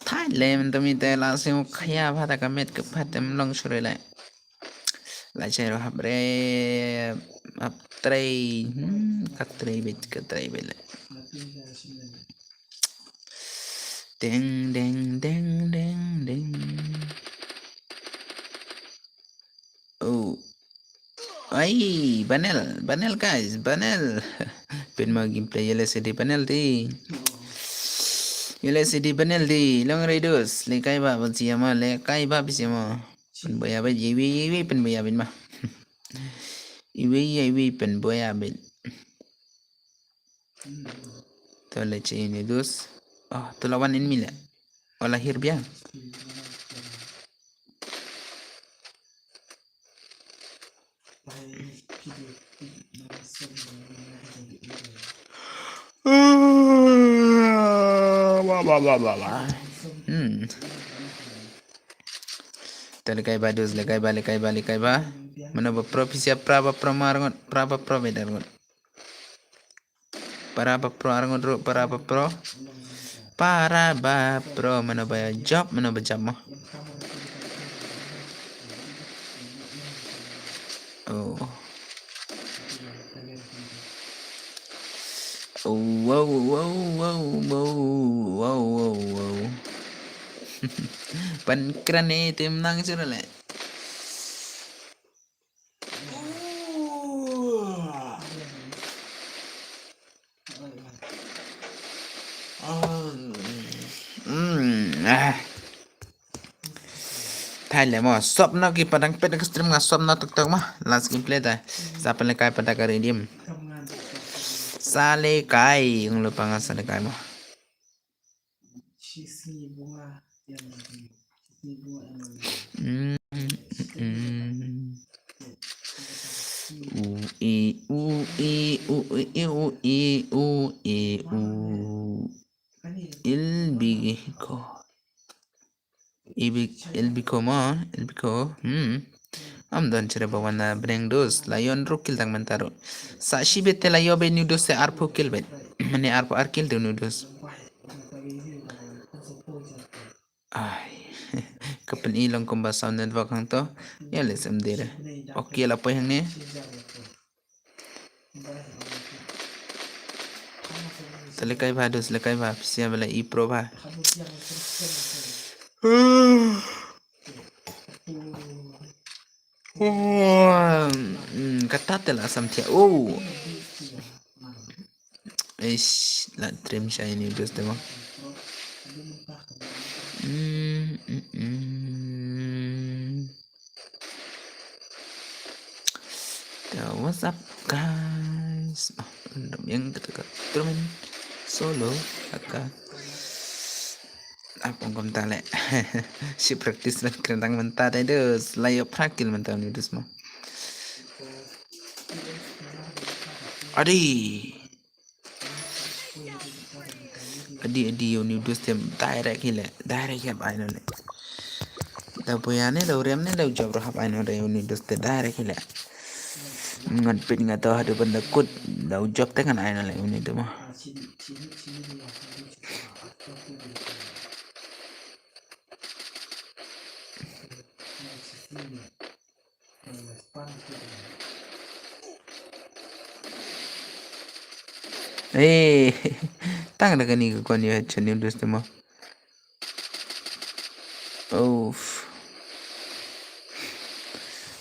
Thailand, tumi te la sing khaya bha ta ka met ka phat em long sure lai. La chero hap re, hap trei, hmm, ka trei bet, ka trei bet le. Ding, ding, ding, ding, ding. Oh. Ai, Banel, Banel guys, Banel. Pynbeit ma gameplay ïa leh C D penalty. Ïa leh C D penalty. Long rai dus. Leh kai ba ban sia ma. Leh kai ba phi sia ma. Pynbeit ïa beit. Iwi iwi pynbeit ïa beit ma. Iwi iwi pynbeit ïa beit. To leh che ini dus. Oh, to la wan enemy leh. Ola hir biang. Hmm. To leh kai ba dus, leh kai ba, leh kai ba, leh kai ba. Mano ba pro phi sia, pra ba pro ma arngut, pra ba pro beit arngut. Para ba pro arngut ruh, para ba pro. Para ba pro, mano ba jop, mano ba jop mo. Oh. Oh, wow, wow, wow, wow, wow, wow, wow. Pan kren ni tim nang sura le. Hmm, ah. Thai le mo, sop no ki padang pet ka stream nga sop no tok tok mo. Last gameplay ta. Sa pele kai pada ka redeem. Sa le kai, yung lupa nga sa le kai mo. Mm, mm. U, i, u, i, u, i, u, i, u, i, u. Ilbiko. Ibi-, Ilbiko ma, Ilbiko. Hmm. Am don chere ba wan na bneng dos. La ïoh ruh kill tang mynta ruh. Sa shi bete la ïoh beit ni dos te arphew kill beit. Mane arphew ar kill te ni dos. Ai. Ka pyni long kumba sound network hangto. Ïa leh sem dire. Ok, la poi hangne. Te leh kai bha dos, leh kai bha, phi sia ba la i pro bha. Hmm, kata te la sam thiah. Oh. Eish, la trim shai ni dos te mo. Hmm, hmm, hmm. So, what's up, guys? Oh, yang kata kat termen solo aka. Apa ngom tale? Si practice lan kerendang mentah deh, dus. Layo prakil mentah ni, dus mo. Adi. Adi, adi, uni dus te direct hi le, direct hap ai no le. Da boya ne, da urem ne, da ujop ro hap ai no re, uni dus te direct hi le. Ngan pit nga to hadu ban da kut, da ujop te ngan ai no le, uni tu mo. Eh, tang da kani ka kon ïa channel dus te mo. Oh.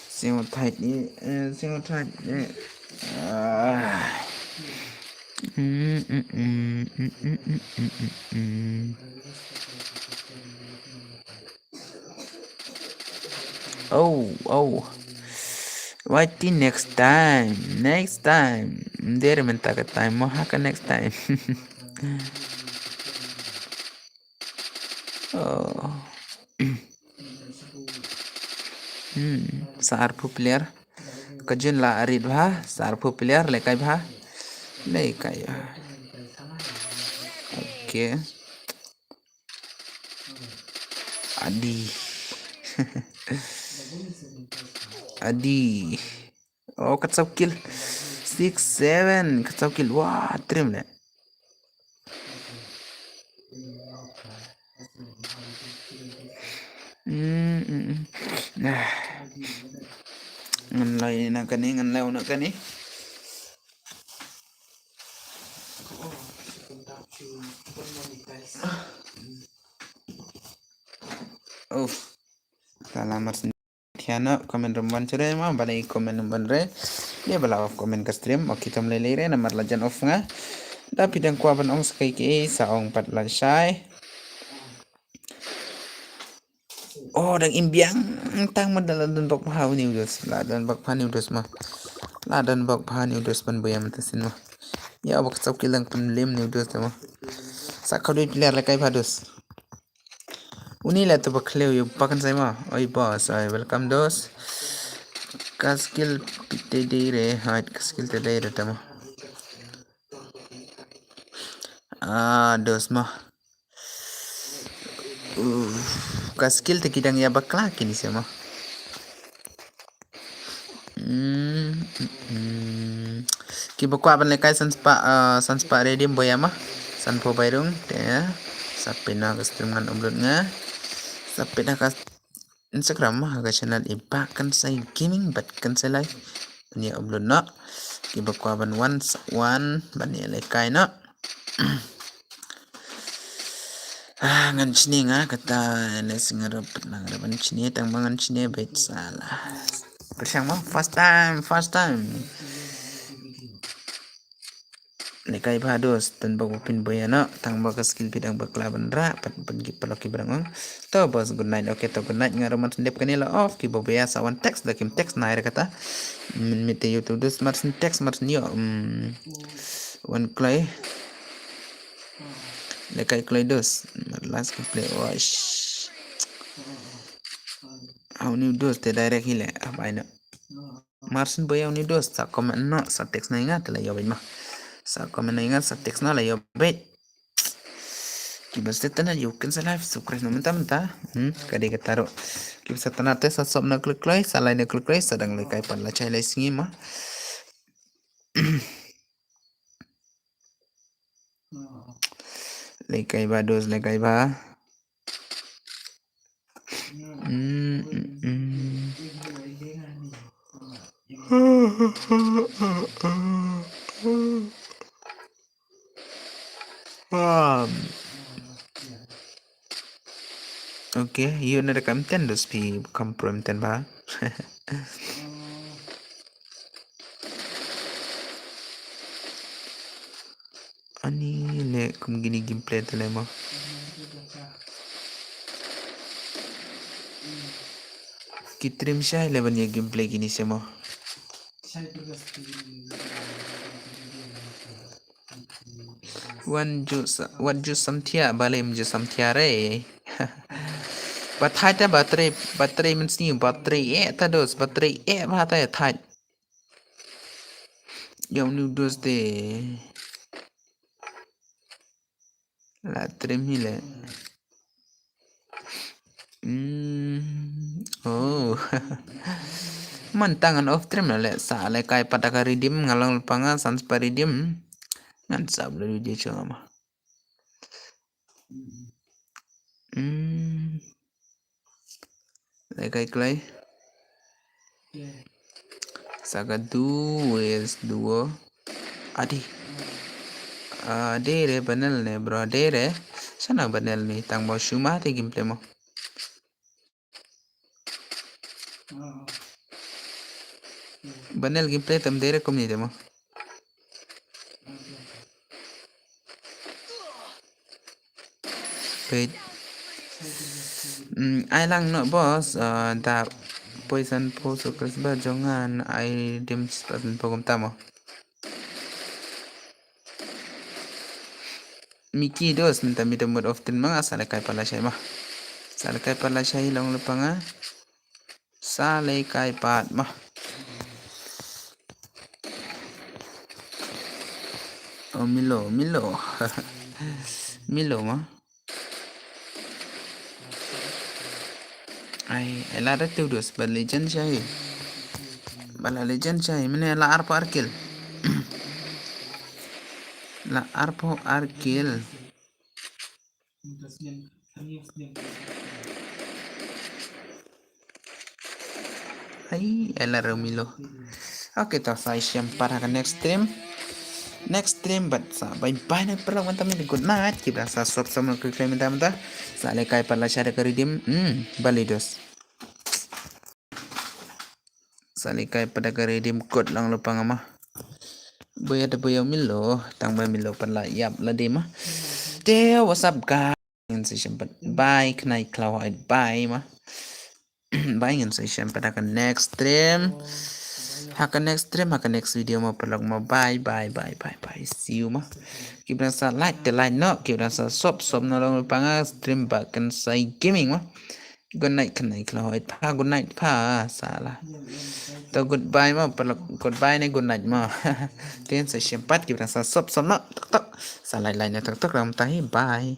Single tight ni, eh, single tight ni. Ah. Mm, mm, mm. Oh, oh. Wait till next time. Next time. There mynta ka time mo ha ka next time. Oh. Hmm, sa arphew player. Ka jun la arit bha, sa arphew player, leh kai bha. Leh kai bha. Okay. Adi. Adi. Oh, katsaw kill. Six, seven, katsaw kill. Wah, trim le. Hmm, hmm, hmm. Ah. Ngan lai na kane, ngan lai na kane. Oh. Salam mas. Thiana comment room ban chere ma, balei comment room ban re. Ïa ba la off comment ka stream. Okay, tam lei lei re namar la jan off nga. Da phi dang kwah ban ong sa kaei kaei sa ong pat lashai. Oh, dang im biang tang ma da la don bok bha u new dos. La don bok bha new dos ma. La don bok bha new dos ban buya mynta sien ma. Ïa ba ka sop ki lang pynlem new dos da ma. Sa khadui player la kai bha dos. Uni la tu ba khlem ïa ba kan sai ma. Oi boss, oi welcome dos. Ka skill pite dei re, hai ka skill te dei re ta ma. Ah, dos ma. Uh, ka skill te ki dang ïa bakla kini se ma. Hmm, hmm, hmm. Ki ba kwah ban lehkai san spah, ah, san spah redeem buya ma. Sanphew bairung te. Sa pynna ka stream ngan upload nga. Sa pynna ka Instagram ma ha ka channel i Bah Kynsei Gaming bad Kynsei Live. Ngan ïa upload noh. Ki ba kwah ban wan sa wan ban ïa lehkai noh. Ah, ngan shne nga kata ne singa rup nang rup ban shne tang ba ngan shne beit sala. Pyrshang ma first time, first time. Lehkai bha dos, tang ba phin buya noh, tang ba ka skill phi dang bakla ban rah, pat ban ki paralok ki ba dang ong. To boss, good night. Okay, to good night, nga ruh mat sendep kane la off, ki ba buya sa wan text, da kim text na ira kata. Min mite YouTube dos, mat sen text, mat sen ïoh. Hmm. Wan kloi. Lehkai kloi dos. Mat last ki play, wash. Hau ni dos, te direct hi le, ah, bai na. Marsin buya uni dos, sa comment noh, sa text na ïa nga, te la ïoh beit ma. Sa comment na ïa nga, sa text na la ïoh beit. Ki ba stet na ïoh kin sa live, subscribe na mynta mynta. Hmm, ka dei kata ruh. Ki ba stet na te sa sop na klik kloi, sa lai na klik kloi, sa dang lehkai pat lashai lai sngi ma. Lehkai bha dos, lehkai bha. Mm, mm, mm. Um. Okay, ïoh na da ka M ten dos phi kam pro M ten bha. Ani le kum kini gameplay te le mo. Ki trim shai le ban ïa gameplay kini se mo. Wan ju sa, wan ju samthia, balei ym ju samthia re. Ba thait ta battery, battery mynsngi, battery eh ta dos, battery eh ba ta thait. Ïa uni u dos te. La trim hi le. Hmm. Oh. Man tang ngan off trim la le sa lehkai pat da ka redeem nga long lypa nga san spah redeem. Ngan sa upload video jong nga ma. Hmm. Lehkai kloi. Sa ka duo is duo. Adi. Ah, dei re banel ne bro, dei re. Shano banel ni tang ba shu ma te gameplay mo. Banel gameplay tam dei re kumne te mo. Wait. Mm, ai lang noh boss, uh, da poison po so kres ba jongan ai dim spas po kumta mo. Miki dos minta mi da mut of tin manga sa lehkai pat lashai ma. Sa lehkai pat lashai long lypa nga. Sa lehkai pat ma. Oh, Milo, Milo. Milo ma. Ai, ela da tu dos, ba legend shai. Ba la legend shai, mene la arphew ar kill. La arphew ar kill. Hai, ela Romilo. Okay, ta sa shem pat ha ka next stream. Next stream, but sa bye bye na paralok mynta mynta, good night. Kita sa sop sama ke claim mynta mynta. Sa lehkai pat lashai da ka redeem. Hmm, balidos. Sa leh kai pat da ka redeem code lang lypa nga ma. Buya da buya milo, tang ba milo pat la ïap la de ma. Te what's up guys? Ngin sa shem pat. Bye khnai khlaw hoi bye ma. Bye, ngin sa shem pat ha ka next stream. Ha ka next stream, ha ka next video ma paralok ma. Bye bye bye bye bye. See you ma. Ki ba dang sa like te like noh, ki ba dang sa sub sub noh lang lypa nga stream ba Khynsai Gaming ma. Good night khnai khlaw hoi pha, good night pha sala. To goodbye ma paralok, goodbye ne good night ma. Te ngin sa shem pat, ki ba dang sa sub sub noh tok tok. Sa like like noh tok tok lang mynta hi. Bye.